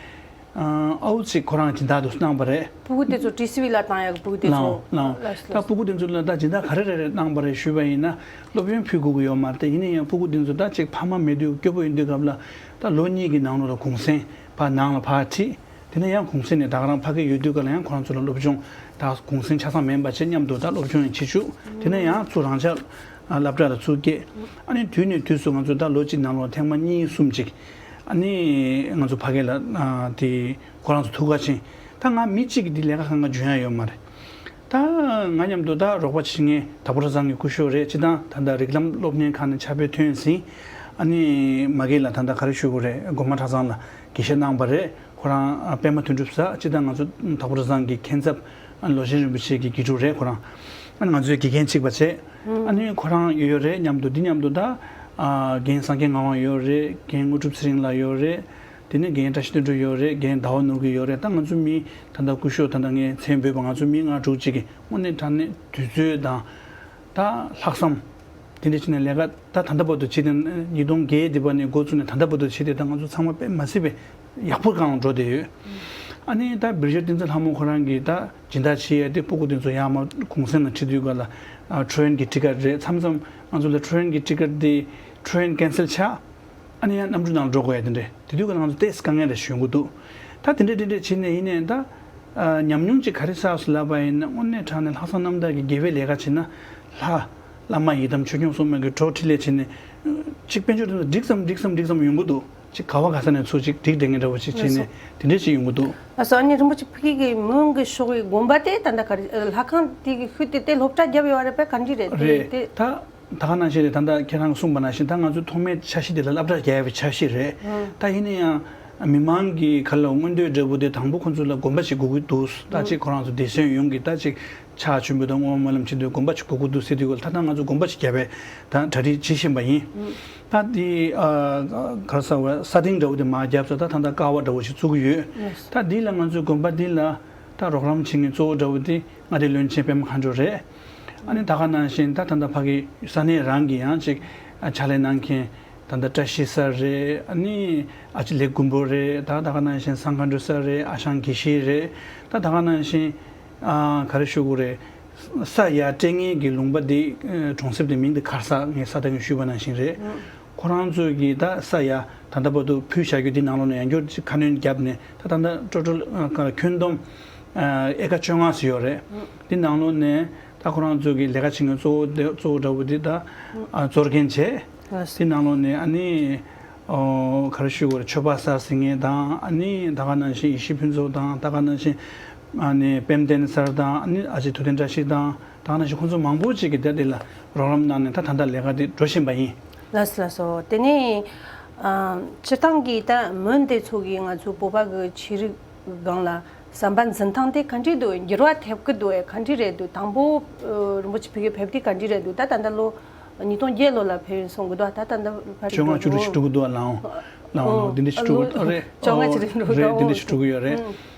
ཨ་ཨའུ་ཅིག་ཁོ་རང་སྦྱིན་བདག་འདུག་གནང་བ་རེད། སྤུ་གུ་དེ་ཚོ་ཊི་སི་ཝི་ལ་བཏང་ཡག་སྤུ་གུ་དེ་ལའོ་ཚོ་ལའོ། ལགས་སོ་ད་ལགས་སོ། སྤུ་གུ་དེ་ཚོ་ལ་ད་སྦྱིན་བདག་ག་རེ་རེ་རེ་གནང་བ་རེད་ཞུས་པ་ཡིན་ན། སློབ་ཡོན་ཕུལ་དགོས་ཀྱི་ཡོད་མ་རེད། ཡིན་ན་ཡང་སྤུ་གུ་དེ་ཚོ་ད་ཅིག་ཕ་མ་མེད་དུས་སྐྱོ་པོ་ཡིན་དུས་སྐབས་ལ་ད་ལོ་གཉིས་ཀྱི་ནང་ལོགས་ལ་གུང་སེང་ཕར་ནང་ལ་ཕར་ཁྲིད། དེ་ནས་ཡང་གུང་སེང་ནས་ད་ག་རང་ཕ་གིར་ཡོད་དུས་སྐབས་ལ་ཡང་ཁོ་རང་ཚོ་ལ་སློབ་སྦྱོང་ད་གུང་སེང་ཆ་ཚང་མིན་པ་བྱས་མཉམ་དུ་ད་སློབ་སྦྱོང་ཡང་བྱེད་བཅུག་དེ་ནས་ཡང་ཚུར་རང་ཅག་སློབ་གྲྭ་ལ་ཚུར་སྐྱེལ། ཨ་ནི་དུས་ནས་དུས་སུ་ང་ཚོ་ད་ལོ་གཅིག་ནང་ལོགས་ཐེངས་མ་གཉིས་གསུམ་ཅིག་ཨ་ནི་ང་ཚོ་ཕ་གི་ལ་ཨ་དེ་ཁོ་རང་ཚོ་ཐུག་ག་ཕྱིན། ད་ང་མི་གཅིག་གིས་འདི་ལས་ཀ་གང་ག་འཇོན་ཡ་ཡོད་མ་རེད། ད་ང་མཉམ་དུ་ད་རོགས་པ་བྱེད་མཁན་དྭགས་པོ་གྲྭ་ཚང་གི་སྐུ་ཞབས་རེད། སྤྱིར་བཏང་ད་ལྟ་རིགས་ལམ་སློབ་གཉེར་ཁང་ནས་ཕྱག་དཔེ་ཐོན་ཟིན། ཨ་ནི་མ་གི་ལ་ད་ལྟ་ག་རེ་ཞུ་དགོས་རེད། སྒོ་མང་གྲྭ་ཚང་ལ་དགེ་བཤེས་གནང་བ་རེད། ཁོ་རང་ཨ་པད་མ་དོན་གྲུབ་ཟེར། སྤྱིར་བཏང་ང་ཚོ་དྭགས་པོ་གྲྭ་ཚང་གི་མཁན་ཚབ་ཨ་ནི་ལོ་ཆེན་རིན་པོ་ཆེ་གི་དགེ་ཕྲུག་རེད་ཁོ་རང་། ཨ་ནི་ང་ཚོའི་དགེ་རྒན་གཅིག་པ་བྱས། ཨ་ནི་ཁོ་རང་ཡོད་ཡོད་རེད། མཉམ་དུ་འདི་མཉམ་དུ་ད་ཨ་རྒན་སངས་རྒྱས་ངག་དབང་ཡོད་རེད། རྒན་དངོས་གྲུབ་ཚེ་རིང་ལགས་ཡོད་རེད། དེ་ནས་རྒན་བཀྲ་ཤིས་དོན་གྲུབ་ཡོད་རེད། རྒན་ཟླ་བ་ནོར་བུ་ཡོད་རེད། ད་ང་ཚོ་མི་ད་ལྟ་སྐུ་ཞབས་ད་ལྟ་ངས་མཚན་འབོད་པ་ང་ཚོ་མི་ལྔ་དྲུག་ཅིག་གིས་དངོས་གནས་དྲང་གནས་དུས་ཚོད་དང་ད་ལྷག་བསམ་དེ་འདྲ་བྱས་ནས་ལས་ཀ་ད་ད་ལྟ་བར་དུ་བྱས་ཏེ། ཉིས་སྟོང་བརྒྱད་དེ་བར་ནས་འགོ་བཙུགས་ནས་ད་ལྟ་བར་དུ་བྱས་ཏེ་ད་ང་ཚོ་ཚང་མ་དཔེ་མ་སྲིད་པའི་ཡག་པོ་སྒང་ལ་འགྲོ་བསྡད་ཡོད། ཨ་ནི་ད་བི་རི་ཇེཊ་བསྟན་འཛིན་ལྷ་མོ་ཁོ་རང་གིས་ད་སྦྱིན་བདག་བྱེད་ཡ་དེ་སྤུ་གུ་དེ་ཚོ་ཡར་མར་གུང་སེང་ལ་ཁྲིད་དུས་སྐབས་ལ་ཨ་ཊེ་རེན་གྱི་ཊི་ཀེ་ཊི་རེད། མཚམས་མཚམས་ང་ཚོ་ལ་ཊེ་རེན་གྱི་ཊི་ཀེ་ཊི་དེ་ཊེ་རེན་ཁེན་སེལ་ཆགས། ཨ་ནི་ཡང་གནམ་གྲུ་ནང་འགྲོ་དགོས་ཡ་དེ་འདྲས། དེ་དུས་ཀྱི་ང་ཚོ་ཏོག་ཙམ་དཀའ་ངལ་རེ་བྱུང་གི་འདུག་ད་དེ་འདྲས་དེ་འདྲས་བྱས་ནས་ཡིན་ནའི་ད་ཨ་ཉམས་མྱོང་ཅིག་ག་རེ་བསགས་སོང་ལབ་པ་ཡིན་ན། དངོས་གནས་དྲང་གནས་ལྷག་བསམ་རྣམ་དག་གིས་དགེ་བའི་ལས་ཀ་བྱེད་ན་ལྷ་བླ་མ་ཡི་དམ་ཆོས་སྐྱོང་སྲུང་མ་གི་གྲོགས་འཕྲིན་ལས་བྱས་ནས་ཅིག་དཔལ་འབྱོར་དེ་ཚོ་འགྲིག་ཙམ་འགྲིག་ཙམ་འགྲིག་ཙམ་ཡོང་གི་འདུག་ཅིག་ག་བ་ག་ས་ནས་ཚུར་ཅིག་སྒྲིག་བསྡད་མཁན་འདྲ་བོ་ཅིག་བྱས་ནས་དེ་འདྲས་ཅིག་ཡོང་གི་འདུག་ལགས་སོ། ཨ་ནི་རིན་པོ་ཆེ་ཕ་གི་གི་མོན་གྱི་ཕྱོགས་ཀྱི་དགོན་པ་དེ་ད་ལྟ་ག་རེ་ལྷ་ཁང་དེ་གི་ཤུལ་དེ་དེ་སློབ་གྲྭ་བརྒྱབ་ཡོད་རེད་པས། ག་འདྲས་རེད་དེ་རེད། དེ་ད་ ད་ག་ནང་བཞིན་རེད། ད་ལྟ་ཁྱེད་རང་གསུངས་པ་ནང་བཞིན་ད་ང་ཚོ་ཐོག་མའི་འཆར་གཞི་དེ་ལ་སློབ་གྲྭ་བརྒྱབ་པའི་འཆར་གཞི་རེད། ད་ཡིན་ན་ཡང་མི་མང་གི་ག་ལ་མངོན་འདོད་འདྲ་པོ་དེ་དང་པོ་ཁོང་ཚོ་ལ་དགོན་པ་ཞིག་དགོས་ཀྱི་འདུག་ད་ཅིག་ཁོ་རང་ཚོ་སྡེ་ཚན་ཡོངས་ཀྱི་ད་ཅིག་ཕྱག་མཆོད་འབུལ་དང་བསྔོ་བ་སྨོན་ལམ་བྱེད་དུས་དགོན་པ་ཞིག་དགོས་ཀྱི་འདུག་ཟེར་དུས་ད་ལྟ་ང་ཚོ་དགོན་པ་ཞིག་བརྒྱབ་པའི་ད་གྲ་སྒྲིག་བྱེད་བཞིན་པ་ཡིན། ད་དེ་ག་རེ་ཟེར་བ་ས་སྟེང་འདྲ་པོ་དེ་མར་བརྒྱབ་ཚར། ད་ད་ལྟ་ཀ་བ་འདྲ་པོ་ཞིག་བཙུགས་ཀྱི་ཡོད། ད་འདི་ལ་ང་ཚོའི་དགོན་པ་འདི་ལ་ད་རོགས་རམ་བྱེད་མཁན་གཙོ་བོ་འདྲ་པོ་དེ་མངའ་སྡེ་བློན་ཆེན་པད་མ་མཁའ་འགྲོ་རེད། ཨ་ནི་ད་ག་ནང་བཞིན་ད་ད་ལྟ་ཕ་གི་ས་གནས་རང་གི་ཡང་ཅིག་ཕྱག་ལས་གནང་མཁན་ད་ལྟ་བཀྲ་ཤིས་སར་རེད། ཨ་ནི་ཨ་ཅེ་ལེགས་མགོན་པོ་རེད། ད་ད་ག་ནང་བཞིན་སངས་མཁའ་འགྲོ་སར་རེད། ཨ་ཞང་དགེ་བཤེས་རེད། ད་ད་ག་ནང་བཞིན་ཨ་ག་རེ་ཞུ་དགོས་རེད། ས་ཡ་སྤྲད་མཁན་གྱི་ལུང་པ་འདི་གྲོང་གསེབ་དེ་མིང་དེ་ག་རེ་ཟེར། ངས་ས་ད་གིན་ཞུས་པ་ནང་བཞིན་རེད། ཁོ་རང་ཚོས་ཀྱི་ད་ས་ཡ་ད་ལྟ་བར་དུ་ཕུལ་བཞག་རྒྱུ་འདི་ནང་ལོགས་ནས་ཡང་བསྐྱར་ཅིག་ཁ་སྣོན་བརྒྱབ་ནས་ད་ད་ལྟ་ཊོ་ཊལ་ཁྱོན་བསྡོམས་ཨེ་ཀ་བཅོ་ལྔ་ཙམ་ཡོད་རེད། འདི་ནང་ལོགས་ནས་ད་ཁོ་རང་ཚོས་ཀྱི་ལས་ཀ་བྱེད་མཁན་གཙོ་བོ་དེ་གཙོ་བོ་འདྲ་པོ་འདི་ད་ཨ་གཙོ་འགན་བྱས། འདི་ནང་ལོགས་ནས་ཨ་ནི་ཨོ་ག་རེ་ཞུ་དགོས་རེད། ཆོས་པ་སར་ཟེར་མཁན་དང་། ཨ་ནི་ད་ག་ནང་བཞིན་ཡེ་ཤེས་ཕུན་ཚོགས་དང་། ད་ག་ནང་བཞིན་ཨ་ནི་དཔལ་ལྡན་སར་དང་། ཨ་ནི་ཨ་ཅེ་ཐུབ་བསྟན་བཀྲ་ཤིས་དང་། ད་ག་ནང་བཞིན་ཁོང་ཚོ་མང་པོ་ཅིག་གིས་ད་འདི་ལ་རོགས་རམ་གནང་ནས་ད་ད་ལྟ་ལས་ཀ་འདི་འགྲོ་བཞིན་པ་ཡིན། ལགས་སོ་ལགས་སོ། དེ་ནས་ཨ་སྤྱིར་བཏང་གི་ད་མོན་སྡེ་ཚོ་གིས་ང་ཚོ་བོད་པ་གི་ཆོས་རིག་སྒང་ལ་བསམ་པ་འཛིན་སྟངས་དེ་ག་འདྲ་འདུག་འགྱུར་བ་ཐེབས་ཀྱི་འདུག་ག་འདྲ་རེད་འདུག་དང་པོ་ཨ་རིན་པོ་ཆེ་ཕ་གིར་ཕེབས་དུས་ག་འདྲ་རེད་འདུག་ད་ད་ལྟ་ལོ་ཉིས་སྟོང་བརྒྱད་ལོ་ལ་ཕེབས་ཡིན་གསུང་གི་འདུག་ད་ད་ལྟ་ཕ་གི་བཅོ་ལྔ་བཅུ་དྲུག་ཞིག་འགྲོ་གི་འདུག་ལགས་འོང་། ལགས་འོང་། འདི་འདྲ་ཞིག་འགྲོ་གི་རེད། བཅོ་ལྔ་ཅིག་རེད་འགྲོ་གི་རེད། འདི་འདྲ་ཞིག་འགྲོ་གི་ཡོད་རེད།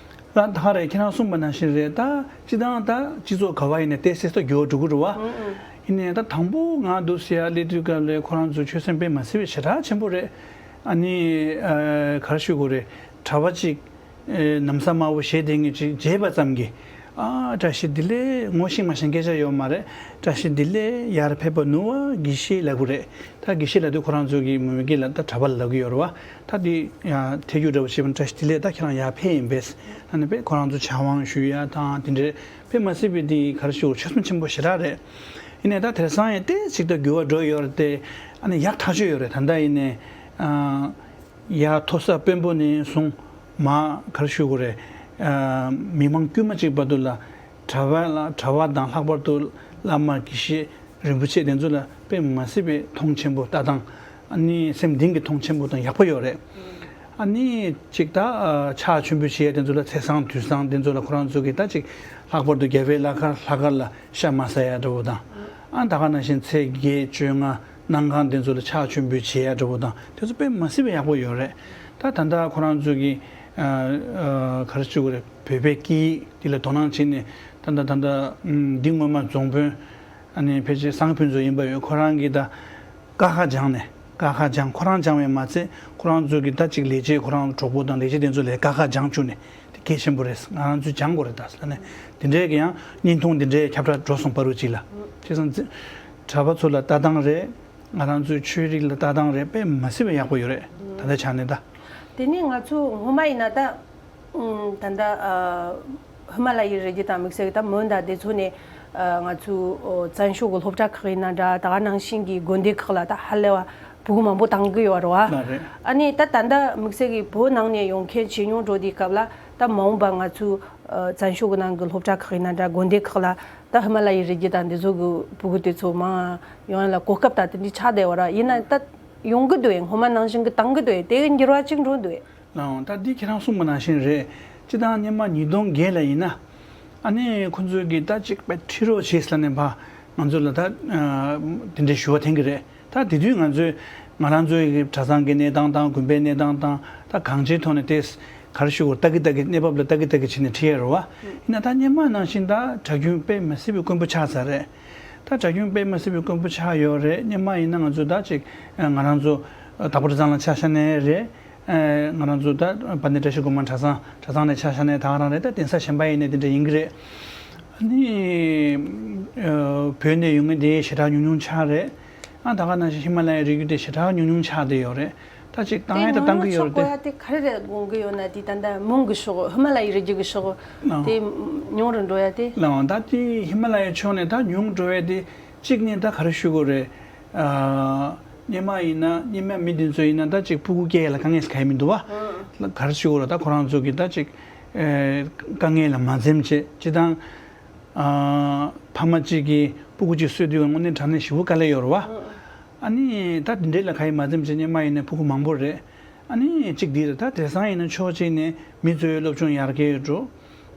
ད་ད་ག་རེད། ཁྱེད་རང་གསུངས་པ་ནང་བཞིན་རེད། ད་སྤྱིར་བཏང་ད་སྤྱི་ཚོགས་ག་བ་ཡིན་ནའི་ཏོག་ཙམ་ཏོག་ཙམ་འགྱུར་བ་འགྲོ་གི་རེད་བ། ཡིན་ནའི་ད་དང་པོ་ང་འདུག་ཟེར་ཡ་སླེབས་དུས་སྐབས་ལ་ཁོ་རང་ཚོ་ཆོས་སེམས་དཔེ་མ་སྲིད་པའི་ཞེ་དྲག་ཆེན་པོ་རེད། ཨ་ནི་ཨ་ག་རེ་ཞུ་དགོས་རེད། གྲྭ་པ་གཅིག་ཨེ་ན་བཟའ་དམར་པོ་བཞེས་བསྡད་མཁན་ཅིག་མཇལ་བ་ཙམ་གྱིས། ཨ་བཀྲ་ཤིས་བདེ་ལེགས། ངོ་ཤེས་མ་ཤེས་སྐད་ཆ་ཡོད་མ་རེད། བཀྲ་ཤིས་བདེ་ལེགས། ཡར་ཕེབས་པ་ནུས་པ་དགེ་བཤེས་ལབ་གི་རེད། ད་དགེ་བཤེས་ལབ་དུས་ཁོ་རང་ཚོ་གི་མོས་སྐད་ལ་ད་གྲྭ་པ་ལབ་གི་ཡོད་རེད་བ། ད་འདི་ཡང་ཐད་རྒྱུ་འདྲ་པོ་བྱས་པ་ན་བཀྲ་ཤིས་བདེ་ལེགས། ད་ཁྱེད་རང་ཡར་ཕེབས་ཡིན་པས། ཨ་ནི་དཔེ་ཁོ་རང་ཚོ་ཕྱག་དབང་ཞུ་ཡ་དང་དེ་འདྲའི་དཔེ་མ་སྲིད་པའི་འདི་ག་རེ་ཞུ་དགོས། ཆོད་སེམས་ཆེན་པོ་ཞེ་དྲག་རེད། ཡིན་ནའི་ད་དེང་སང་ཡང་ཏོག་ཙམ་ཅིག་ད་འགྱུར་བ་འགྲོ་ཡོད་རེད་དེ། ཨ་ནི་ཡག་ཐག་ཆོད་ཡོད་རེད། ད་ལྟ་ཡིན་ནའི་ཨ། ཡར་མཐོ་ས་དཔོན་པོ་ནས་བཟུང་མར་ག་རེ་ཞུ་དགོས་རེད། ཨ་མི་མང་དཀྱུས་མ་གཅིག་བར་དུ་ལ་གྲྭ་པ་ལ་གྲྭ་པ་དང་ལྷག་པར་དུ་བླ་མ་དགེ་བཤེས་རིན་པོ་ཆེ་དེ་ཚོ་ལ་དཔེ་མ་སྲིད་པའི་མཐོང་ཆེན་པོ་ལྟ་སྟངས། ཨ་ནི་སེམས་གཏིང་གི་མཐོང་ཆེན་པོ་དང་ཡག་པོ་ཡོད་རེད། ཨ་ནི་གཅིག་ད་ཨ་ཕྱག་མཆོད་འབུལ་བྱེད་ཡ་དེ་ཚོ་ལ་ཚེས་བཟང་དུས་བཟང་དེ་ཚོ་ལ་ཁོ་རང་ཚོ་གིས་ད་ཅིག་ལྷག་པར་དུ་རྒྱལ་བའི་བླ་མཁར་ལྷག་དཀར་ལ་ཤ་མ་ཟ་ཡ་འདྲ་པོ་དང་། ཨ་ད་ག་ནང་བཞིན་ཚེས་བརྒྱད་བཅོ་ལྔ་གནངས་ཁང་དེ་ཚོ་ལ་ཕྱག་མཆོད་འབུལ་བྱེད་ཡ་འདྲ་པོ་དང་དེ་ཚོ་དཔེ་མ་སྲིད་པའི་ཡག་པོ་ཡོད་རེད། ད་ད་ལྟ་ཁོ་རང་ཚོ་གི་ཨ་ཨ་ག་རེ་ཞུ་དགོས་རེད། བོད་པའི་སྐད་ཡིག་འདི་ལ་དོ་སྣང་བྱས་ནས་ད་ལྟ་ད་ལྟ་ཨམ་འདི་སྔོན་མ་རྫོང་དཔོན་ཨ་ནི་ཕལ་ཆེར་སངས་ཕུན་ཚོགས་ཡིན་པ་ཡོད། ཁོ་རང་གིས་ད་ཀ་ཁ་སྦྱངས་ནས་ཀ་ཁ་སྦྱངས། ཁོ་རང་སྦྱངས་པས་མ་ཚད་ཁོ་རང་ཚོ་གི་ད་ཅིག་ལས་བྱེད་ཁོ་རང་གྲོགས་པོ་དང་ལས་བྱེད་དེ་ཚོ་ལ་ཀ་ཁ་སྦྱངས་བཅུག་ནས་དེ་གལ་ཆེན་པོ་རེད། ང་རང་ཚོས་སྦྱང་དགོས་རེད་ད་ཟེར་ནས་དེ་འདྲའི་གི་ཡང་བརྙན་ཐུང་དེ་འདྲའི་ཁྱབ་བསྒྲགས་འགྲོ་སོང་། བར་དུ་ཅིག་ལ་བྱས་ཙང་གྲྭ་པ་ཚོ་ལ་ལྟ་སྟངས་རེད། ང་རང་ཚོའི་ཆོས་རིག་ལ་ལྟ་སྟངས་རེད། དཔེ་མ་སྲིད་པའི་ཡག་པོ་ཡོད་རེད། ད་ལྟའི་ཆ་ནས་ད། དེ་ནས་ང་ཚོ་སྔོན་མ་ཡིན་ན་ད། ཨུམ། ད་ལྟ་ཨ་ཧི་མ་ལ་ཡའི་རི་རྒྱུད་དང་དམིགས་བསལ་གྱི་ད་མོན་དང་དེ་ཚོ་ནས་ཨ་ང་ཚོའི་ཨོ་བཙན་བྱོལ་གྱི་སློབ་གྲྭ་ཁག་ཡིན་ན་འདྲ། ད་ག་ནང་བཞིན་གྱི་དགོན་སྡེ་ཁག་ལ་ད་ཧ་ལས་པ་ཕྲུ་གུ་མང་པོ་བཏང་གི་ཡོད་རེད་བ། ལགས་རེད། ཨ་ནི་ད་ད་ལྟ་དམིགས་བསལ་གྱི་བོད་ནང་ནས་ཡོང་མཁན་ཇེ་ཉུང་འགྲོ་དུས་སྐབས་ལ་ད་མ་འོངས་པ་ང་ཚོའི་ཨ་བཙན་བྱོལ་གྱི་ནང་གི་སློབ་གྲྭ་ཁག་ཡིན་ན་འདྲ། དགོན་སྡེ་ཁག་ལ་ད་ཧི་མ་ལ་ཡའི་རི་རྒྱུད་དང་དེ་ཚོ་གི་ཕྲུ་གུ་དེ་ཚོ་མང་ཡོང་ཡ་ལ་གོ་སྐབས་ད་དེ་འདྲ་ཆགས་བསྡད་ཡོད་རེད་བ། ཡིན་ན་ད་ཡོང་གི་འདུག་ཨེ། སྔོན་མ་ནང་བཞིན་གྱི་བཏང་གི་འདུག་ཨེ། དེ་གི་འགྱུར་བ་ཅིག་འགྲོ་འདུག་ཨེ། ལགས་འོང་། ད་འདི་ཁྱེད་རང་གསུངས་པ་ནང་བཞིན་རེད། སྤྱིར་བཏང་སྔོན་མ་ཉིས་སྟོང་བརྒྱད་ལ་ཡིན་ན། ཨ་ནི་ཁོང་ཚོས་ཀྱིས་ད་ཅིག་དཔེ་ཁྲིད་རོགས་བྱེད་ཟེར་ནས་ཕར་ང་ཚོ་ལ་ད་ཨ་དེ་འདྲའི་ཞུ་བ་འཐེན་གྱི་རེད། ད་དེ་དུས་ང་ཚོས་ང་རང་ཚོའི་གྲྭ་ཚང་གི་གནས་སྟངས་དང་དགོན་པའི་གནས་སྟངས་དང་ད་གང་ཅིའི་ཐོག་ནས་དེ་ག་རེ་ཞུ་དགོས། ལྟ་གི་ལྟ་གི་གནས་བབ་ལ་ལྟ་གི་ལྟ་གི་བྱས་ནས་ཁྲིད་ཡ་རེད་བ། ཡིན་ན་ད་སྔོན་མ་ནང་བཞིན་ད་གྲྭ་རྒྱུན་དཔེ་མ་སྲིད་པའི་དཀོན་པོ་ཆགས་ཚར་རེད། ད་གྲྭ་རྒྱུན་དཔེ་མ་སྲིད་པའི་དཀོན་པོ་ཆགས་ཡོད་རེད། སྔོན་མ་ཡིན་ན་ང་ཚོ་ད་ཅིག་ང་རང་ཚོ་དྭགས་པོ་གྲྭ་ཚང་ལ་ཆ་བཞག་ནའི་རེད། ཨ་ང་རང་ཚོ་ད་དཔལ་ལྡན་བཀྲ་ཤིས་སྒོ་མང་གྲྭ་ཚང་གྲྭ་ཚང་ནས་ཆ་བཞག་ནའི་ད་ག་རང་རེད། ད་གདན་ས་གཞན་པ་ཡིན་ནའི་དེ་འདྲ་ཡིན་གྱི་རེད། ཨ་ནི་ཨ་བོད་ནས་ཡོང་མཁན་དེ་ཞེ་དྲག་ཉུང་ཉུང་ཆགས་རེད། ཨ་ད་ག་ནང་བཞིན་ཧི་མ་ལ་ཡའི་རི་རྒྱུད་དེ་ཞེ་དྲག་ཉུང་ཉུང་ཆགས་བསྡད་ཡོད་རེད། ད་ཅིག་བཏང་ཡས་ད་བཏང་གི་ཡོད་རེད་དེ། དེ་ག་རེ་རེད་དགོངས་ཀྱི་ཡོད་ན། དེ་ད་ལྟ་མོན་གྱི་ཕྱོགས་ཧི་མ་ལ་ཡའི་རི་རྒྱུད་ཀྱི་ཕྱོགས་ཨ་དེ་ཉུང་རུ་འགྲོ་ཡ་དེ། ལགས་འོང་། ད་དེ་ཧི་མ་ལ་ཡའི་ཕྱོགས་ནས་ད་ཉུང་འགྲོ་ཡ་དེ་གཅིག་ནས་ད་ག་རེ་ཞུ་དགོས་རེད། ཨ་སྔོན་མ་ཡིན་ན་སྔོན་མ་མི་དེ་ཚོ་ཡིན་ན་ད་ཅིག་ཕྲུ་གུ་སྐྱེ་ཡ་ལ་དཀའ་ངལ་ག་ཡང་མི་འདུག་བ། ཨ་ག་རེ་ཞུ་དགོས་རེད། ད་ཁོ་རང་ཚོ་གི་ད་ཅིག་ཨེ་དཀའ་ངལ་ལ་མ་འཛེམས་བྱས། སྤྱིར་བཏང་ཨ་ཕ་མ་གཅིག་གིས་ སྤུ་གུ་གཅིག་གསོས་དུས་དངོས་གནས་དྲང་གནས་ཞེ་པོ་དཀའ་ལས་ཡོད་རེད་བ། ཨ་ནི་ད་དེ་འདྲས་ལ་ག་ཡི་མ་འཛེམ་བྱས་སྔོན་མ་ཡིན་ན་སྤུ་གུ་མང་པོ་རེད། ཨ་ནི་གཅིག་འདི་རེད། ད་དེང་སང་ཡིན་ན་ཕྱོགས་གཅིག་ནས་མི་གཙོ་བོའི་སློབ་སྦྱོང་ཡར་རྒྱས་འགྲོ།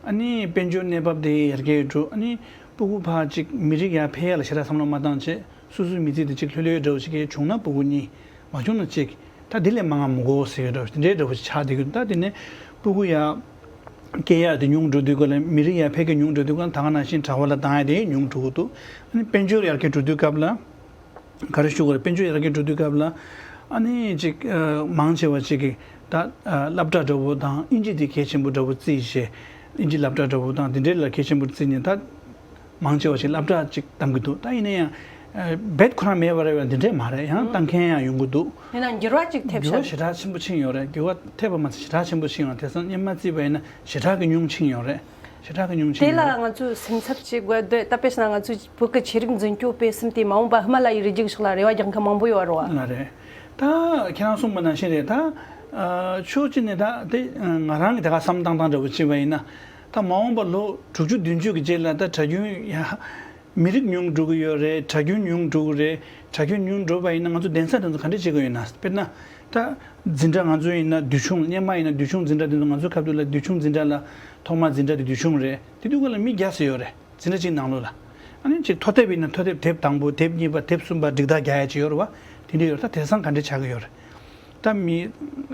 ཨ་ནི་དཔལ་འབྱོར་གནས་བབ་དེ་ཡར་རྒྱས་འགྲོ། ཨ་ནི་སྤུ་གུ་ཕར་གཅིག་མི་རིགས་ཡར་འཕེལ་ཡ་ལ་ཞེ་དྲག་བསམ་བློ་མ་བཏང་བྱས་སོ་སོའི་མི་ཚེ་དེ་གཅིག་ལྷོད་ལྷོད་འདྲ་བོ་ཞིག་བྱུང་ན་སྤུ་གུ་གཉིས། མ་བྱུང་ན་གཅིག་ད་དེ་ལས་མང་བ་མི་དགོས་ཟེར་གྱི་འདྲ་བོ་དེ་འདྲའི་འདྲ་བོ་ཞིག་ཆགས་བསྡད་ཀྱི་འདུག་ད་དེ་ནས་སྤུ་གུ་ཡར་སྐྱེ་ཡག་དེ་ཉུང་འགྲོ་དུས་ག་ལ་མི་རིགས་ཡར་འཕེལ་གྱི་ཉུང་འགྲོ་དུས་ག་ལ་ད་ག་ནང་བཞིན་གྲྭ་པ་ལ་བཏང་ཡག་དེ་ཉུང་འགྲོ་གི་འདུག་ཨ་ནི་དཔལ་འབྱོར་ཡར་རྒྱས་འགྲོ་དུས་སྐབས་ལ། ག་རེ་ཞུ་དགོས་རེད། དཔལ་འབྱོར་ཡར་རྒྱས་འགྲོ་དུས་སྐབས་ལ། ཨ་ནི་ཅིག་ཨ་མང་ཆེ་བ་ཅིག་གིས་ད་ཨ་སློབ་གྲྭ་འདྲ་བོ་དང་ཨིན་ཇི་དེ་གལ་ཆེན་པོ་འདྲ་བོ་བརྩིས་བྱས། ཨིན་ཇི་སློབ་གྲྭ་འདྲ་བོ་དང་དེ་འདྲའི་ལ་གལ་ཆེན་པོ་བརྩིས་ནས་ད། མང་ཆེ་བ་ཞིག་སློབ་གྲྭ་ཅིག་གཏང་གི་འདུག་ད་ཡིན་ན་ཡང་ཨ་རྦད་ཁོ་རང་མེད་པ་རེད་བ། འདི་འདྲས་མ་རེད། ཡང་གཏང་མཁན་ཡང་ཡོང་གི་འདུག་ཡིན་ན་འགྱུར་བ་ཅིག་ཐེབས་འགྱུར་བ་ཤག་ཞེ་དྲག་ཆེན་པོ་ཕྱིན་ཡོད་རེད། འགྱུར་བ་ཐེབས་པ་མ་ཟད་ཞེ་དྲག་ཆེན་པོ་ཕྱིན་ཡོད་རེད། དེང་སང་སྔོན་མ་བརྩིས་པ་ཡིན་ན་ཞེ་དྲག་གི་ཉུང་ཕྱིན་ཡོད་རེད། ཞེ་དྲག་གི་ཉུང་ཕྱིན་ཡོད་རེད། དེ་ལ་ང་ཚོས་སེམས་འཚབ་བྱེད་དགོས་འདོད། ད་དཔེར་ན་ང་ཚོའི་བོད་ཀྱི་ཆོས་རིག་འཛིན་སྐྱོང་སྤེལ་གསུམ་དེ་མ་འོངས་པ་ཧི་མ་ལ་ཡའི་རི་རྒྱུད་ཀྱི་ཕྱོགས་ལ་རེ་བ་རྒྱག་མཁན་མང་པོ་ཡོད་རེད་བ། ལ་རེད། ད་ཁྱེད་རང་གསུངས་པ་ནང་བཞིན་རེད། ད་ཨ་ཕྱོགས་གཅིག་ནས་ད་དེ་ང་རང་གི་ད་ག་བསམ་སྟངས་སྟངས་འདྲ་བོ་བྱས་པ་ཡིན་ན། ད་མ་འོངས་པ་ལོ་དྲུག་ཅུ་བདུན་ཅུ་གི་རྗེས་ལ་ད་གྲྭ་རྒྱུན་ཡ། མི་རིགས་ཉུང་འགྲོ་གི་ཡོད་རེད། གྲྭ་རྒྱུན་ཉུང་འགྲོ་གི་རེད། གྲྭ་རྒྱུན་ཉུང་འགྲོ་བ་ཡིན་ན་ང་ཚོ་གདན་ས་དེ་ཚོ་ག་འདྲས་བྱེད་དགོས་ཡོད་ན། དཔེར་ན། ད། འཛིན་གྲྭ་ང་ཚོ་ཡིན་ན་དུས་ཆུང་སྔོན་མ་ཡིན་ན་དུས་ཆུང་འཛིན་གྲྭ་དེ་ཚོ་ང་ཚོའི་ཁ་ཐུག་ལ་དུས་ཆུང་འཛིན་གྲྭ་ལ་ཐོག་མར་འཛིན་གྲྭ་དེ་དུས་ཆུང་རེད། དེ་དུས་སྐབས་ལ་མི་བརྒྱ་ཙམ་ཡོད་རེད། འཛིན་གྲྭ་གཅིག་ནང་ལོགས་ལ། ཨ་ནི་ཅིག་མཐོ་དེབ་ཡིན་ན་མཐོ་དེབ་དེབ་དང་པོ་དེབ་གཉིས་པ་དེབ་གསུམ་པ་སྒྲིག་བརྡ་རྒྱག་ཡ་ཅིག་ཡོད་རེད་བ། དེ་འདྲས་ཡོད་རེད། ད་དེང་སང་ག་འདྲས་ཆགས་ཀྱི་ཡོད་རེད། ད་མི།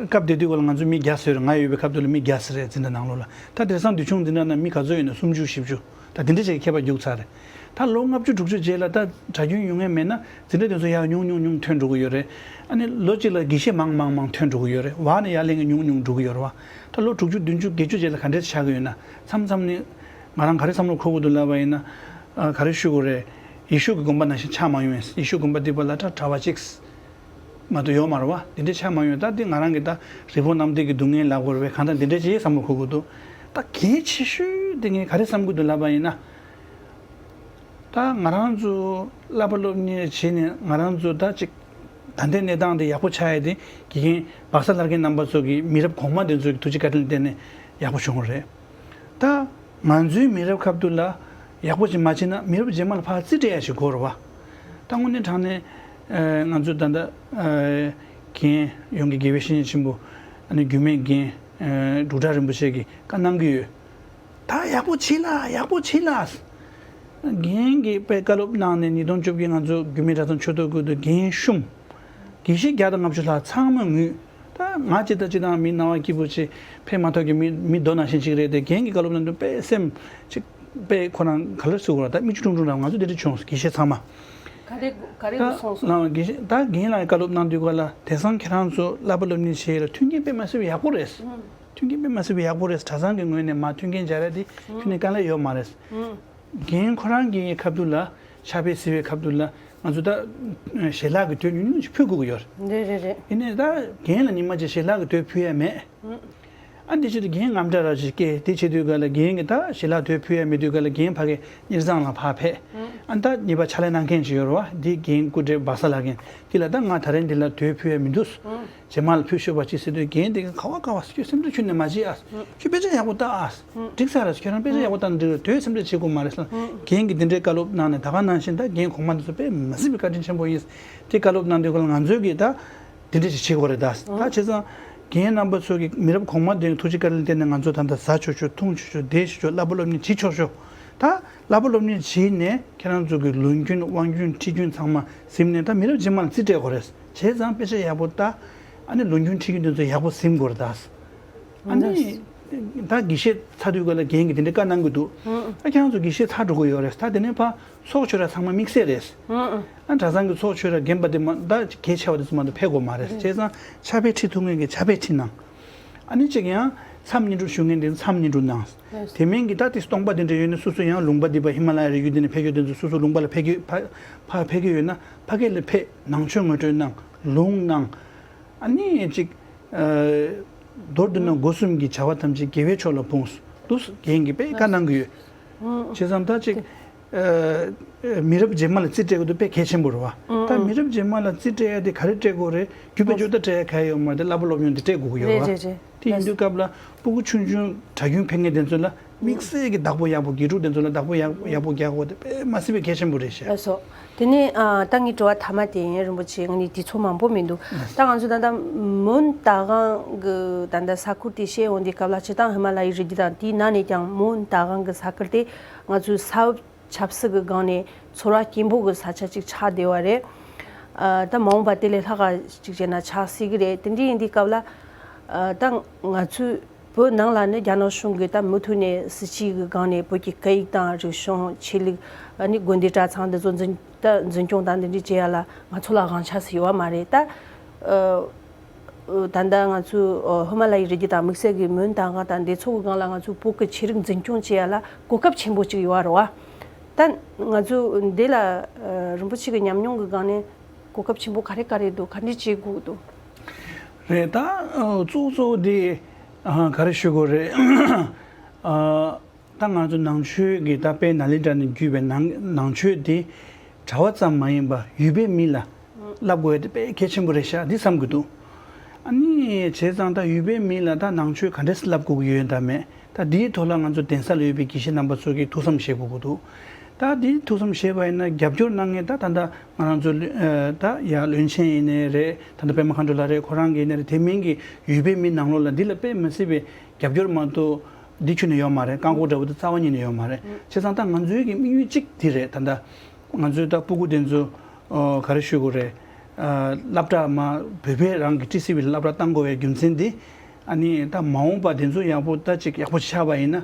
སྐབས་དེ་དུས་སྐབས་ལ་ང་ཚོ་མི་བརྒྱ་ཙམ་རེད། ང་ཡོད་པའི་སྐབས་དུས་ལ་མི་བརྒྱ་ཙམ་རེད། འཛིན་གྲྭ་ནང་ལོགས་ལ། ད་དེང་སང་དུས་ཆུང་འཛིན་གྲྭ་ནང་མི་ག་ཚོད་ཡོད་ན་སུམ་ཅུ་བཞི་བཅུ། ད་དེ་འདྲ་ཅིག་གི་ཁྱད་པར་རྒྱུག་ཚར་རེད། ད་ལོ་ལྔ་བཅུ་དྲུག་ཅུ་རྗེས་ལ་ད་གྲྭ་རྒྱུན་ཡོང་ངེས་མེད་ན་འཛིན་གྲྭ་དེ་ཚོ་ཡར་ཉུང་ཉུང་ཉུང་ཐོན་འགྲོ་གི་ཡོད་རེད། ཨ་ནི་ལོ་གཅིག་ལ་དགེ་བཤེས་མང་མང་མང་ཐོན་འགྲོ་གི་ཡོད་རེད། བར་ནས་ཡར་ལེན་གྱི་ཉུང་ཉུང་འགྲོ་གི་ཡོད་རེད་བ། ད་ལོ་དྲུག་ཅུ་བདུན་ཅུ་བརྒྱད་ཅུ་རྗེས་ལ་ག་འདྲ་ཆགས་ཀྱི་ཡོད་ན། མཚམས་མཚམས་ནི་ང་རང་ག་རེ་བསམ་བློ་འཁོར་གྱི་འདུག་ལབ་པ་ཡིན་ན། ཨ་ག་རེ་ཞུ་དགོས་རེད། ཡེ་ཤུ་གི་དགོན་པ་ནང་བཞིན་ཆགས་མ་ཡོང་ཡིན། ཡེ་ཤུ་དགོན་པ་འདི་པ་ལ་ད་གྲྭ་པ་གཅིག་མ་གཏོགས་ཡོད་མ་རེད་བ། དེ་འདྲ་ཆགས་མ་ཡོང་། ད་འདི་ང་རང་གི་ད་རི་བོ་གནམ་བདེ་གི་སྡུག་བསྔལ་ལབ་དགོས་རེད་པས། གང་ལྟར་འདི་འདྲ་ཅིག་བསམ་བློ་འཁོར་གྱི་འདུག་ད་གལ་ཆེ་ཤོས་དེ་ངས་ག་རེ་བསམ་གྱི་འདུག་ལབ་པ་ཡིན་ན། ད་ང་རང་ཚོ་བསླབ་པ་སློབ་གཉེར་བྱས་ནས་ང་རང་ཚོ་ད་ཅིག་ད་ལྟའི་གནས་སྟངས་དེ་ཡག་པོ་ཆགས་ཡ་དེ་དགེ་རྒན་སྦག་ས་ལྷ་རྒན་རྣམ་པ་ཚོ་གི་མི་རབས་གོང་མ་དེ་ཚོ་གི་ཐུགས་རྗེ་བཀའ་དྲིན་ལ་བརྟེན་ནས་ཡག་པོ་བྱུང་བ་རེད། ད་ང་ཚོའི་མི་རབས་ཁ་ཐུག་ལ་ཡག་པོ་ཞིག་མ་བྱས་ན་མི་རབས་རྗེས་མ་ལ་ཕར་རྩིས་སྤྲད་ཡ་ཞིག་དགོས་རེད་བ། ད་དངོས་གནས་དྲང་གནས་ཨ་ང་ཚོ་ད་ལྟ་ཨ་རྒན་ཡོངས་ཀྱི་དགེ་བའི་བཤེས་གཉེན་ཆེན་པོ་ཨ་ནི་རྒྱུད་སྨད་རྒན་ཨ་འབྲུག་གྲགས་རིན་པོ་ཆེ་གིས་བཀའ་གནང་གི་ཡོད། ད་ཡག་པོ་བྱེད་ལ་ཡག་པོ་བྱེད་ལ། རྒན་གྱིས་དཔེ་བཀའ་སློབ་གནང་ནས་ཉིས་སྟོང་བཅོ་བརྒྱད་ང་ཚོ་རྒྱུད་སྨད་གྲྭ་ཚང་ཆོས་ཐོག་ཁུལ་དུ་རྒན་ཤུམ། དགེ་བཤེས་བརྒྱ་དང་ལྔ་བཅུ་ལྷག་ཚང་མ་ངུས། ད་ང་ཅི་ད་ཅི་དང་མི་སྣང་བ་སྐྱིད་པོ་ཅིག་ཕན་མ་ཐོགས་ཀྱི་མི་མི་རྡོ་ནང་བཞིན་ཅིག་རེད་དེ། རྒན་གྱི་བཀའ་སློབ་གནང་དུས་དཔེ་སེམས་ཅིག་དཔེ་ཁོ་རང་ག་ལེར་ཟུག་ར། ད་མིག་ཆུ་ཁྲུང་ཁྲུང་ར། ང་ཚོ་དེ་འདྲ་བྱུང་། དགེ་བཤེས་ཚང་མ། ག་རེ་ག་རེ་ད་གསུངས་སོང་། ལའང་དགེ་བཤེས་ད་རྒན་ལགས་ཀྱི་བཀའ་སློབ་གནང་དུས་ག་ལ་དེང་སང་ཁྱེད་རང་ཚོ་བསླབ་པ་སློབ་གཉེར་བྱེད་ཡ་ལ་མཐུན་རྐྱེན་དཔེ་མ་སྲིད་པའི་ཡག་པོ་རེད། མཐུན་རྐྱེན་དཔེ་མ་སྲིད་པའི་ཡག་པོ་རེད། གྲྭ་ཚང་གི་ངོས་ནས་མ་མཐུན་རྐྱེན་སྦྱར་ཡ་དེ་ཁྱོན་ནས་དཀའ་ལས་ཡོད་མ་རེད། རྒན་ཁོ་རང་གི་ཁ་ཐུག་ལ་ཕྱག་དཔེ་གཟིགས་པའི་ཁ་ཐུག་ལ་ང་ཚོ་ད་ཞལ་ལག་གི་དོས་ཉུང་ཉུང་ཞིག་ཕུལ་དགོས་ཀྱི་ཡོད་རེད། རེད་རེད་རེད། ཡིན་ནའི་ད་རྒན་ལ་ཉི་མ་གཅིག་ཞལ་ལག་གི་དོས་ཕུལ་ཡ་མེད། ཨ་འདི་ཕྱིར་དུ་རྒན་དངངས་སྐྲག་ར་ཞིག་སྐྱེས། དེ་བྱེད་དུས་ག་ལ་རྒན་གྱི་ད་ཞལ་ལག་དོས་ཕུལ་ཡ་མེད་དུས་ག་ལ་རྒན་ཕ་གི་གཉེར་ཚང་ལ་ཕར་ཕེབས། ཨ་ད་གཉིས་པ་ཕྱག་ལས་གནང་མཁན་ཅིག་ཡོད་རེད་བ། འདི་རྒན་སྐུ་བགྲེས་སྦག་ས་ལྷ་རྒན་དེ་ལ་ད་ང་ད་རེས་འདི་ལ་དོས་ཕུལ་ཡ་མི་འདུག་རྗེས་མ་ལ་ཕུལ་ཤོག་པ་ཅིག་ཟེར་དུས་རྒན་དེ་ག་བ་ག་བ་ཁྱོད་སེམས་ཁྲལ་ཁྱོན་ནས་མ་བྱེད་ཨ། ཁྱོད་དཔེ་ཆ་ཡག་པོ་ལྟ་ཨ། འགྲིག་ས་རེད། ཁྱོད་རང་དཔེ་ཆ་ཡག་པོ་ལྟ་ན་འགྲིག་རེད། དོས་སེམས་ཁྲལ་བྱེད་དགོས་མ་རེད་ཟེར། རྒན་གྱིས་འདི་འདྲའི་བཀའ་སློབ་གནང་ནས་ད་ག་ནང་བཞིན་ད་རྒན་གོང་མ་འདི་ཚོ་དཔེ་མ་སྲིད་པའི་བཀའ་དྲིན་ཆེན་པོ་ཡིན། དེ་བཀའ་སློབ་གནང་དུས་ག་ལ་ང་ཚོས་ཀྱིས་ད་འདི་འདྲ་ཞིག་བྱེད་དགོས་རེད་ད། ད་བྱས་ཙང་རྒན་རྣམ་པ་ཚོ་གི་མི་རབས་གོང་མ་དེ་ཐུགས་རྗེ་བཀའ་དྲིན་བརྟེན་ནས་ང་ཚོ་ད་ལྟ་ཟ་ཆོག་ཆོག་འཐུང་ཆོག་ཆོག་བསྡད་ཆོག་ཆོག་བསླབ་པ་སློབ་གཉེར་བྱེད་ཆོག་ཆོག་ད་བསླབ་པ་སློབ་གཉེར་བྱས་ནས་ཁྱེད་རང་ཚོ་གི་ལུས་རྒྱུན་དབང་རྒྱུན་ཁྲིད་རྒྱུན་ཚང་མ་ཟིན་ནས་ད་མི་རབས་རྗེས་མ་ལ་རྩིས་སྤྲད་དགོས་རེད། བྱས་ཙང་དཔེ་ཆ་ཡག་པོ་ལྟ། ཨ་ནི་ལུས་རྒྱུན་ཁྲིད་རྒྱུན་དེ་ཚོ་ཡག་པོ་ཟིན་དགོས་རེད་ད། ཨ་ནི་ད་དགེ་བཤེས་ཚར་དུས་ག་ལ་རྒན་གྱིས་དེ་འདྲའི་བཀའ་གནང་གི་འདུག་ཨ་ཁྱེད་རང་ཚོ་དགེ་བཤེས་ཚར་འགྲོ་གི་ཡོད་རེད། ད་དེ་ནས་ཕར་ཚོགས་ཆོས་ར་ཚང་མ་དམིགས་བསལ་རེད། ཨ་གྲྭ་ཚང་གི་ཚོགས་ཆོས་ར་རྒན་པ་དེ་མ་ད་གལ་ཆེ་བ་དེ་ཚོ་མ་གཏོགས་ཕེབས་དགོས་མ་རེད། བྱས་ཙང་ཕྱག་དཔེ་ཁྲིད་ཐུབ་མཁན་གྱིས་ཕྱག་དཔེ་ཁྲིད་གནང་། ཨ་ནི་གཅིག་ཡང་མཚམས་བསྙེན་སྒྲུབ་ཞུ་མཁན་དེ་མཚམས་བསྙེན་སྒྲུབ་གནང་། དེ་མིན་གྱི་ད་དེ་སྟོང་པ་དེ་འདྲ་ཡོད་ན་སོ་སོ་ཡང་ལུང་པ་འདི་པ་ཧི་མ་ལ་ཡ་རི་རྒྱུད་འདི་ནས་ཕེབས་ཡོད་དེ་ཚོ་སོ་སོ་ལུང་པ་ལ་ཕེབས་ཀྱི་ཕ་ཕ་ཕེབས་ཀྱི་ཡོད་ན་ཕ་སྐད་ལ་ཕེབས་ནང་ཆོས་ངོ་སྤྲོད་གནང་ལུང་གནང་། ཨ་ནི་གཅིག་ཨ་མདོར་བསྡུ་ན་སྒོ་གསུམ་གྱི་བྱ་བ་ཐམས་ཅད་དགེ་བའི་ཕྱོགས་ལ་སྤུངས་འདུག་རྒན་གྱིས་དཔེ་བཀའ་གནང་གི་ཡོད། བྱས་ཙང་ད་གཅིག་ཨ་མི་རབས་རྗེས་མ་ལ་རྩིས་སྤྲད་དགོས་དུས་དཔེ་གལ་ཆེན་པོ་རེད་བ། ད་མི་རབས་རྗེས་མ་ལ་རྩིས་སྤྲད་ཡ་དེ་ག་རེ་སྤྲད་དགོས་རེད། རྒྱུ་དཔེ་འཇོག་ད་སྤྲད་ཡ་ག་ཡོད་མ་རེད། བསླབ་པ་སློབ་སྦྱོང་དེ་སྤྲད་དགོས་ཀྱི་ཡོད་རེད་བ། དེ་ཡིན་དུས་སྐབས་ལ་སྤུ་གུ་ཆུང་ཆུང་གྲྭ་རྒྱུན་ཕེབས་མཁན་དེ་ཚོ་ལ་ དམིགས་བསལ་གྱི་བདག་པོ་ཡག་པོ། དགེ་ཕྲུག་དེ་ཚོ་ལ་བདག་པོ་ཡག་ཡག་པོ་རྒྱག་དགོས་དེ་དཔེ་མ་སྲིད་པའི་གལ་ཆེན་པོ་རེད་ཤག་ལགས་སོ། དེ་ནས་ཨ། ད་ངའི་དྲི་བ་མཐའ་མ་དེ་ཡིན། རིན་པོ་ཆེ། ང་ནི་དུས་ཚོད་མང་པོ་མི་འདུག་ད་ང་ཚོ་ད་ལྟ་མོན་ཏ་དབང་གི་ད་ལྟ་ས་ཁུལ་དེ་བཤད་ཡོང་དུས་སྐབས་ལ། སྤྱིར་བཏང་ཧི་མ་ལ་ཡའི་རི་རྒྱུད་དང་དེའི་ནང་ནས་ཀྱང་མོན་ཏ་དབང་གི་ས་ཁུལ་དེ་ང་ཚོའི་ས་བབ་ཆབ་སྲིད་ཀྱི་སྒང་ནས་ཚོར་བ་སྐྱེན་པོ་གི་ས་ཆ་ཅིག་ཆགས་བསྡད་པ་རེད། ཨ། ད་མ་འོངས་པ་དེ་ལས་ལྷག་ག་ཅིག་བྱས་ན་ཆགས་སྲིད་ཀྱི་རེད། དེ་འདྲ་ཡིན་དུས་སྐབས་ལ། ཨ། ད་ང་ཚོའི་བོད་ནང་ལ་ནི་རྒྱ་ནག་གཞུང་གིས་ད་མུ་མཐུད་ནས་སྲིད་བྱུས་ཀྱི་སྒང་ནས་བོད་ཀྱི་སྐད་ཡིག་དང་རིག་གཞུང་། ཆོས་ལུགས། ཨ་ནི་དགོན་སྡེ་གྲྭ་ཚང་འདི་ཚོ་འཛིན། ད་འཛིན་སྐྱོང་དང་འདི་འདྲ་བྱེད་ཡ་ལ་ང་ཚོ་ལ་དབང་ཆ་ཟེར་ཡོད་པ་མ་རེད། ད། ཨ། ད་ལྟ་ང་ཚོའི་ཧི་མ་ལ་ཡའི་རི་རྒྱུད་དང་། དམིགས་བསལ་གྱི་མོན་ཏ་དབང་དང་དེ་ཚོ་གི་སྒང་ལ་ང་ཚོའི་བོད་ཀྱི་ཆོས་རིག་འཛིན་སྐྱོང་བྱེད་ཡ་ལ་གོ་སྐབས་ཆེན་པོ་ཅིག་ཡོད་རེད་པ། ད་ང་ཚོ་འདི་ལ། ཨ། རིན་པོ་ཆེ་གི་ཉམས་མྱོང་གི་སྒང་ནས་གོ་སྐབས་ཆེན་པོ་ག་རེ་ག་རེ་འདུག་ག་འདྲ་བྱེད་དགོས་འདུག་རེད། ད་གཙོ་བོ་གཙོ་བོ་དེ། ཨ། ག་རེ་ཞུ་དགོས་རེད། ཨ། ད་ང་ཚོ་ནང་ཆོས་ཀྱི་ད་དཔལ་ནཱ་ལེནྡྲ་ནས་བརྒྱུད་པའི་ནང་ནང་ཆོས་དེ་གྲྭ་པ་ཙམ་མ་ཡིན་པ་ཡུལ་པའི་མི་ལ་བསླབ་དགོས་ཡ་དེ་དཔེ་གལ་ཆེན་པོ་རེད་ཤག་འདི་བསམ་གྱི་འདུག་ཨ་ནི་བྱས་ཙང་ད་ཡུལ་པའི་མི་ལ་ད་ནང་ཆོས་ག་འདྲས་བསླབ་དགོས་ཀྱི་ཡོད་ད་མེད། ད་འདིའི་ཐོག་ལ་ང་ཚོ་གདན་ས་ལ་ཡོད་པའི་དགེ་བཤེས་རྣམ་པ་ཚོ་གིས་ཐུགས་བསམ་བཞེས་དགོས་ཀྱི་འདུག་ད་འདིའི་ཐུགས་བསམ་བཞེས་པ་ཡིན་ན་རྒྱབ་སྐྱོར་གནང་མཁན་ད་ད་ད་ང་རང་ཚོ་ལུ་ཨ། ད་ཡ་བློན་ཆེན་ཡིན་ནའི་རེད། ད་ད་པད་མ་མཁའ་འགྲོ་ལགས་རེད། ཁོ་རང་གིས་ཡིན་ནའི་རེད། དེ་མིན་གྱི་ཡུལ་པའི་མི་ནང་ལོགས་ལ་འདི་ལ་དཔེ་མི་སྲིད་པའི་རྒྱབ་སྐྱོར་མ་གཏོགས་འདི་ཁྱོན་ནས་ཡོད་མ་རེད། བཀག་འགོག་འདྲ་བོ་དེ་རྩ་བ་ཉིད་ནས་ཡོད་མ་རེད། བྱས་ཙང་ད་ང་ཚོའི་གི་དམིགས་ཡུལ་གཅིག་འདི་རེད། ད་ད་ང་ཚོའི་ད་སྤུ་གུ་དེ་ཚོ་ཨོ་ག་རེ་ཞུ་དགོས་རེད། ཨ། སློབ་གྲྭ་མ་བོད་པའི་རང་གི་ཊི་སི་ཝི་ལ་སློབ་གྲྭ་གཏང་དགོས་པའི་རྒྱུ་མཚན་འདི། ཨ་ནི་ད་མ་འོངས་པ་དེ་ཚོ་ཡག་པོ་ད་ཅིག་ཡག་པོ་ཆགས་པ་ཡིན་ན།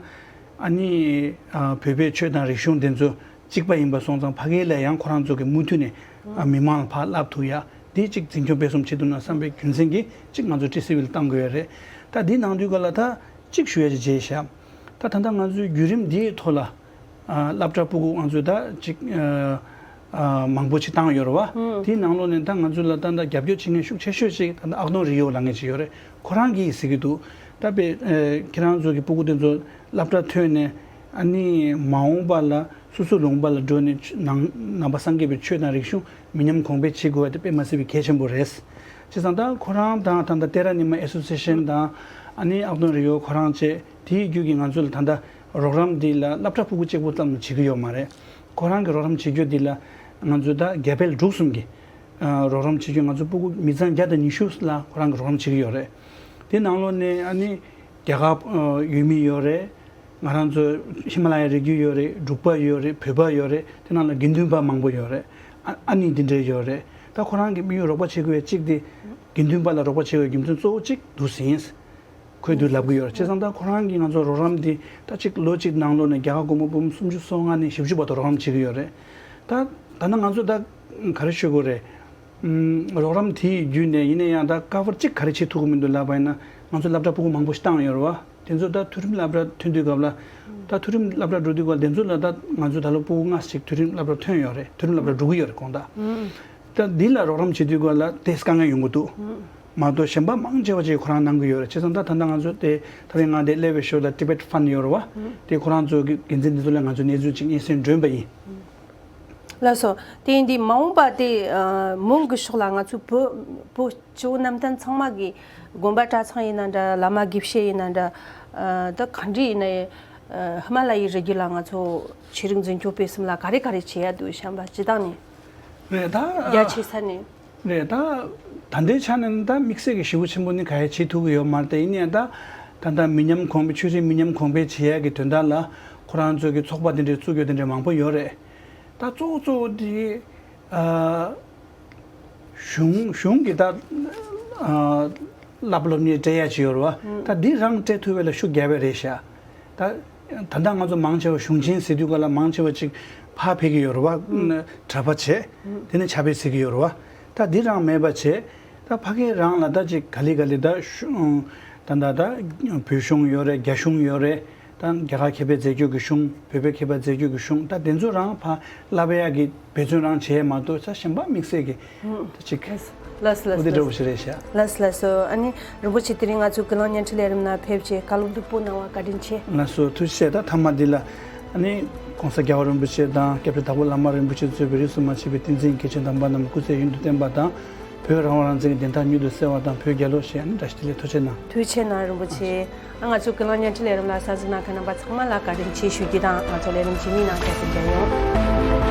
ཨ་ནི་ཨ། བོད་པའི་ཆོས་དང་རིག་གཞུང་དེ་ཚོ་གཅིག་པ་ཡིན་པ་སོང་ཙང་ཕ་གི་ལ་ཡང་ཁོ་རང་ཚོ་གི་མུ་མཐུད་ནས་ཨ། མི་མང་ལ་ཕར་བསླབ་ཐུབ་ཡ་འདི་གཅིག་འཛིན་སྐྱོང་སྤེལ་གསུམ་བྱེད་ཐུབ་ན་བསམ་པའི་རྒྱུ་མཚན་གྱིས་གཅིག་ང་ཚོ་ཊི་སི་ཝི་ལ་གཏང་དགོས་ཡ་རེད། ད་འདི་གནང་དུས་ག་ལ་ད་གཅིག་ཞུ་ཡ་ཅིག་བརྗེད་ཤག་ད་ད་ལྟ་ང་ཚོའི་བརྒྱུད་རིམ་འདིའི་ཐོག་ལ། ཨ། སློབ་གྲྭ་སྤུ་གུ་ང་ཚོས་ད་ཅིག་ཨ། ཨ། མང་པོ་ཅིག་བཏང་ཡོད་རེད་པ། ཨང་། དེའི་ནང་ལོགས་ནས་ད་ང་ཚོ་ལ་ད་ད་རྒྱབ་སྐྱོར་བྱེད་མཁན་ཤུགས་ཆེ་ཤོས་ཅིག་ད་ད་ཨག་སྟོང་རི་ཡོ་ལབ་མཁན་ཅིག་ཡོད་རེད། ཁོ་རང་གིས་ཟེར་གྱི་འདུག་ད་དཔེ་ཨ། ཁྱེད་རང་ཚོ་གི་སྤུ་གུ་དེ་ཚོ་སློབ་གྲྭ་ཐོན་ནས་ཨ་ནི་མ་འོངས་པ་ལ་སོ་སོ་ལུང་པ་ལ་འགྲོ་ནས་ནང་ནང་པ་སངས་རྒྱས་པའི་ཆོས་དང་རིག་གཞུང་མི་ཉམས་གོང་འཕེལ་བྱེད་དགོས་པ་དེ་དཔེ་མ་སྲིད་པའི་གལ་ཆེན་པོ་རེད། བྱས་ཙང་ད་ཁོ་རང་དང་ད་ད་ཏེ་ར་ཉི་མ་ཨེ་སོ་སི་ཨེ་ཤན་དང་ཨ་ནི་ཨག་སྟོང་རི་ཡོ་ཁོ་རང་བཅས་དེའི་བརྒྱུད་ཀྱིས་ང་ཚོ་ལ་ད་ལྟ་རོགས་རམ་འདི་ལ་སློབ་གྲྭ་སྤུ་གུ་གཅིག་པོ་ཙམ་བྱེད་ཀྱི་ཡོད་མ་རེད། ཁོ་རང་གི་རོགས་རམ་བྱེད་རྒྱུ་འདི་ལ་ང་ཚོ་ད་རྒྱ་བལ་འབྲུག་གསུམ་གྱི་ཨ། རོགས་རམ་བྱེད་རྒྱུ། ང་ཚོ་སྤུ་གུ་མི་ཚང་བརྒྱ་དང་ཉི་ཤུ་ལ་ཁོ་རང་གི་རོགས་རམ་བྱེད་ཀྱི་ཡོད་རེད། དེ་ནང་ལོགས་ནས་ཨ་ནི་རྒྱ་གར་ཨ། ཡུལ་མི་ཡོད་རེད། ང་རང་ཚོ་ཧི་མ་ལ་ཡའི་རི་རྒྱུད་ཡོད་རེད། འབྲུག་པ་ཡོད་རེད། བོད་པ་ཡོད་རེད། དེ་ནང་ལ་དགེ་འདུན་པ་མང་པོ་ཡོད་རེད། ཨ་ཨ་ནི་འདི་འདྲ་ཡོད་རེད། ད་ཁོ་རང་གི་དམིགས་ཡུལ་རོགས་པ་བྱེད་དགོས་པའི་གཅིག་དེ་དགེ་འདུན་པ་ལ་རོགས་པ་བྱེད་དགོས་པའི་རྒྱུ་མཚན་གཙོ་བོ་གཅིག་འདུག་ཟིན། ཁོས་འདུག་ལབ་གི་ཡོད་རེད། བྱས་ཙང་ད་ཁོ་རང་གིས་ང་ཚོ་རོགས་རམ་འདི་ད་གཅིག་ལོ་གཅིག་ནང་ལོགས་ནས་རྒྱ་གར་སྒོར་མོ་འབུམ་སུམ་ཅུ་སོ་ལྔ་ནས་བཞི་བཅུ་བར་དུ་རོགས་རམ་བྱེད་ཀྱི་ཡོད་རེད། ད་ད་ནང་ང་ཚོ་ད་ག་རེ་ཞུ་དགོས་རེད། ཨུམ། རོགས་རམ་དེའི་བརྒྱུད་ནས་ཡིན་ན་ཡང་ད་ཀ་བར་གཅིག་ག་རེ་བྱེད་ཐུབ་ཀྱི་མི་འདུག་ལབ་པ་ཡིན་ན། ང་ཚོ་སློབ་གྲྭ་སྤུ་གུ་མང་པོ་ཞིག་བཏང་ཡོད་རེད་བ། དེ་ཚོ་ད་མཐོ་རིམ་སློབ་གྲྭ་ཐོན་དུས་སྐབས་ལ། ད་མཐོ་རིམ་སློབ་གྲྭ་འགྲོ་དུས་སྐབས་ལ་དེ་ཚོ་ལ་ད་ང་ཚོ་ད་ལོ་སྤུ་གུ་ལྔ་ཞིག་མཐོ་རིམ་སློབ་གྲྭ་ཐོན་ཡོད་རེད། མཐོ་རིམ་སློབ་གྲྭ་འགྲོ་གི་ཡོད་རེད་དགོངས་དག་ད་འདི་ལ་རོགས་རམ་བྱེད་དུས་སྐབས་ལ་དེ་དཀའ་ངལ་ཡོང་གི་འདུག་མ་གཏོགས་གཞན་པ་མང་ཆེ་བ་ཅིག་ཁོ་རང་གནང་གི་ཡོད་རེད། བྱས་ཙང་ད་ད་ལྟ་ང་ཚོ་དེ་ད་རེས་ང་འདིར་སླེབས་པའི་ཞོར་ལ་Tibet Fund ཡོད་རེད་བ། དེ་ཁོ་རང་ཚོ་གི་འགན་འཛིན་འདི་ཚོ་ལ་ང་ཚོ་གནས་ཚུལ་ཅིག་སྙན་སེང་སྒྲོན་པ་ཡིན། ལགས་སོ། དེ་ཡིན་དུས་མ་འོངས་པ་དེ་ཨ། མོན་གྱི་ཕྱོགས་ལ་ང་ཚོའི་བོད་བོད་སྤྱི་བོ་གནམ་བསྟན་ཚང་མ་གི་དགོན་པ་གྲྭ་ཚང་ཡིན་ན་འདྲ། བླ་མ་དགེ་བཤེས་ཡིན་ན་འདྲ། ཨ། ད་ག་འདྲ་ཡིན་ན་ཡང་ཨ། ཧི་མ་ལ་ཡའི་རི་རྒྱུད་ལ་ང་ཚོ་ཆོས་རིག་འཛིན་སྐྱོང་སྤེལ་གསུམ་ལ་ག་རེ་ག་རེ་བྱེད་ཡ་འདུག་བྱམས་པ་སྤྱི་བཏང་ནས། རེད་ད། རྒྱ་ཆེ་ས་ནས། རེད་ད། ད་ལྟའི་ཆ་ནས་ད་དམིགས་བསལ་གྱི་ཞེ་པོ་ཆེན་པོ་ནི་ག་ཡེ་བྱེད་ཐུབ་ཀྱི་ཡོད་མ་རེད། དེ་ཡིན་ནའང་ད་ད་ལྟ་མི་ཉམས་གོང་འཕེལ། ཆོས་རིག་མི་ཉམས་གོང་འཕེལ་བྱེད་ཡག་གི་དོན་དག་ལ་ཁོ་རང་ཚོ་གི་ཚོགས་པ་དེ་འདྲའི་བཙུགས་ཡོད་དེ་འདྲའི་མང་པོ་ཡོད་རེད། ད་གཙོ་བོ་གཙོ་བོ་དེ་ཨ། གཞུང་གཞུང་གི་ད་ཨ། བསླབ་སློབ་གཉེར་སྤྲད་ཡག་ཅིག་ཡོད་རེད་བ། ད་འདི་རང་སྤྲད་ཐུབ་པ་ལ་ཤུགས་རྒྱབ་པ་རེད་ཤག་ད་ད་ལྟ་ང་ཚོ་མང་ཆེ་བ་གཞུང་ཆེན་ཟེར་དུས་སྐབས་ལ་མང་ཆེ་བ་ཅིག་ཕར་ཕེབས་ཀྱི་ཡོད་རེད་བ། གྲྭ་པ་བྱས། དེ་ནས་ཕྱག་དཔེ་ཟེར་གྱི་ཡོད་རེད་བ། ད་འདི་རང་མེད་པ་བྱས། ད་ཕ་གི་རང་ལ་ད་ཅིག་ག་ལེ་ག་ལེ་ད་གཞུང་ད་ད་ད་བོད་གཞུང་ཡོད་རེད། རྒྱ་གཞུང་ཡོད་རེད། ད་རྒྱ་གར་མཁས་པའི་རྫས་སྐྱོང་གི་གཞུང་། བོད་པའི་མཁས་པ་རྫས་སྐྱོང་གི་གཞུང་། ད་དེ་ཚོ་རང་ཕར་བསླབ་ཡག་གི་འབད་བརྩོན་རང་བྱས་མ་གཏོགས་ས་གཞན་པ་དམིགས་བསལ་གྱི་ད་ཅིག་ལགས་སོ། ལགས་འོ་དེ་འདྲ་བོ་ཞིག་རེད་ཤག་ལགས་སོ། ལགས་སོ། ཨ་ནི་རིན་པོ་ཆེ་དེ་རིང་ང་ཚོའི་ཀུན་གླེང་བརྙན་འཕྲིན་ལས་རིམ་ནང་ཕེབས་བྱས་བཀའ་སློབ་སྡུག་པོ་གནང་བ་བཀའ་དྲིན་ཆེ། ལགས་སོ། ཐུགས་རྗེ་ཆེ། ད་མཐའ་མ་འདི་ལ་ཨ་ནི་༸གོང་ས་༸རྒྱལ་བ་རིན་པོ་ཆེ་དང་སྐྱབས་རྗེ་དྭགས་པོ་བླ་མ་རིན་པོ་ཆེ་གཙོས་པའི་རིས་སུ་མ་ཆད་པའི་བསྟན་འཛིན་སྐྱེས་ཆེན་དམ་པ་རྣམས་སྐུ་ཚེ་ཡུན་དུ་བརྟན་པ་དང་། བོད་རང་དབང་རང་བཙན་གྱི་བདེན་མཐའ་མྱུར་དུ་གསལ་བ་དང་བོད་རྒྱལ་ལོ་ཞེས་ནི་བཀྲ་ཤིས་བདེ་ལེགས། ཐུགས་རྗེ་གནང་། ཐུགས་རྗེ་གནང་རིན་པོ་ཆེ། ཨ་ང་ཚོ་ཀུན་གླེང་བརྙན་འཕྲིན་ལས་རིམ་ལ་གསན་གཟིགས་གནང་མཁན་རྣམ་པ་ཚང་མ་ལ་བཀའ་དྲིན་ཆེ་ཞུ་རྒྱུ་དང་ང་ཚོ་ལས་རིམ་རྗེས་མའི་ནང་བཅར་གཟིགས་མཇལ་ཡོང་།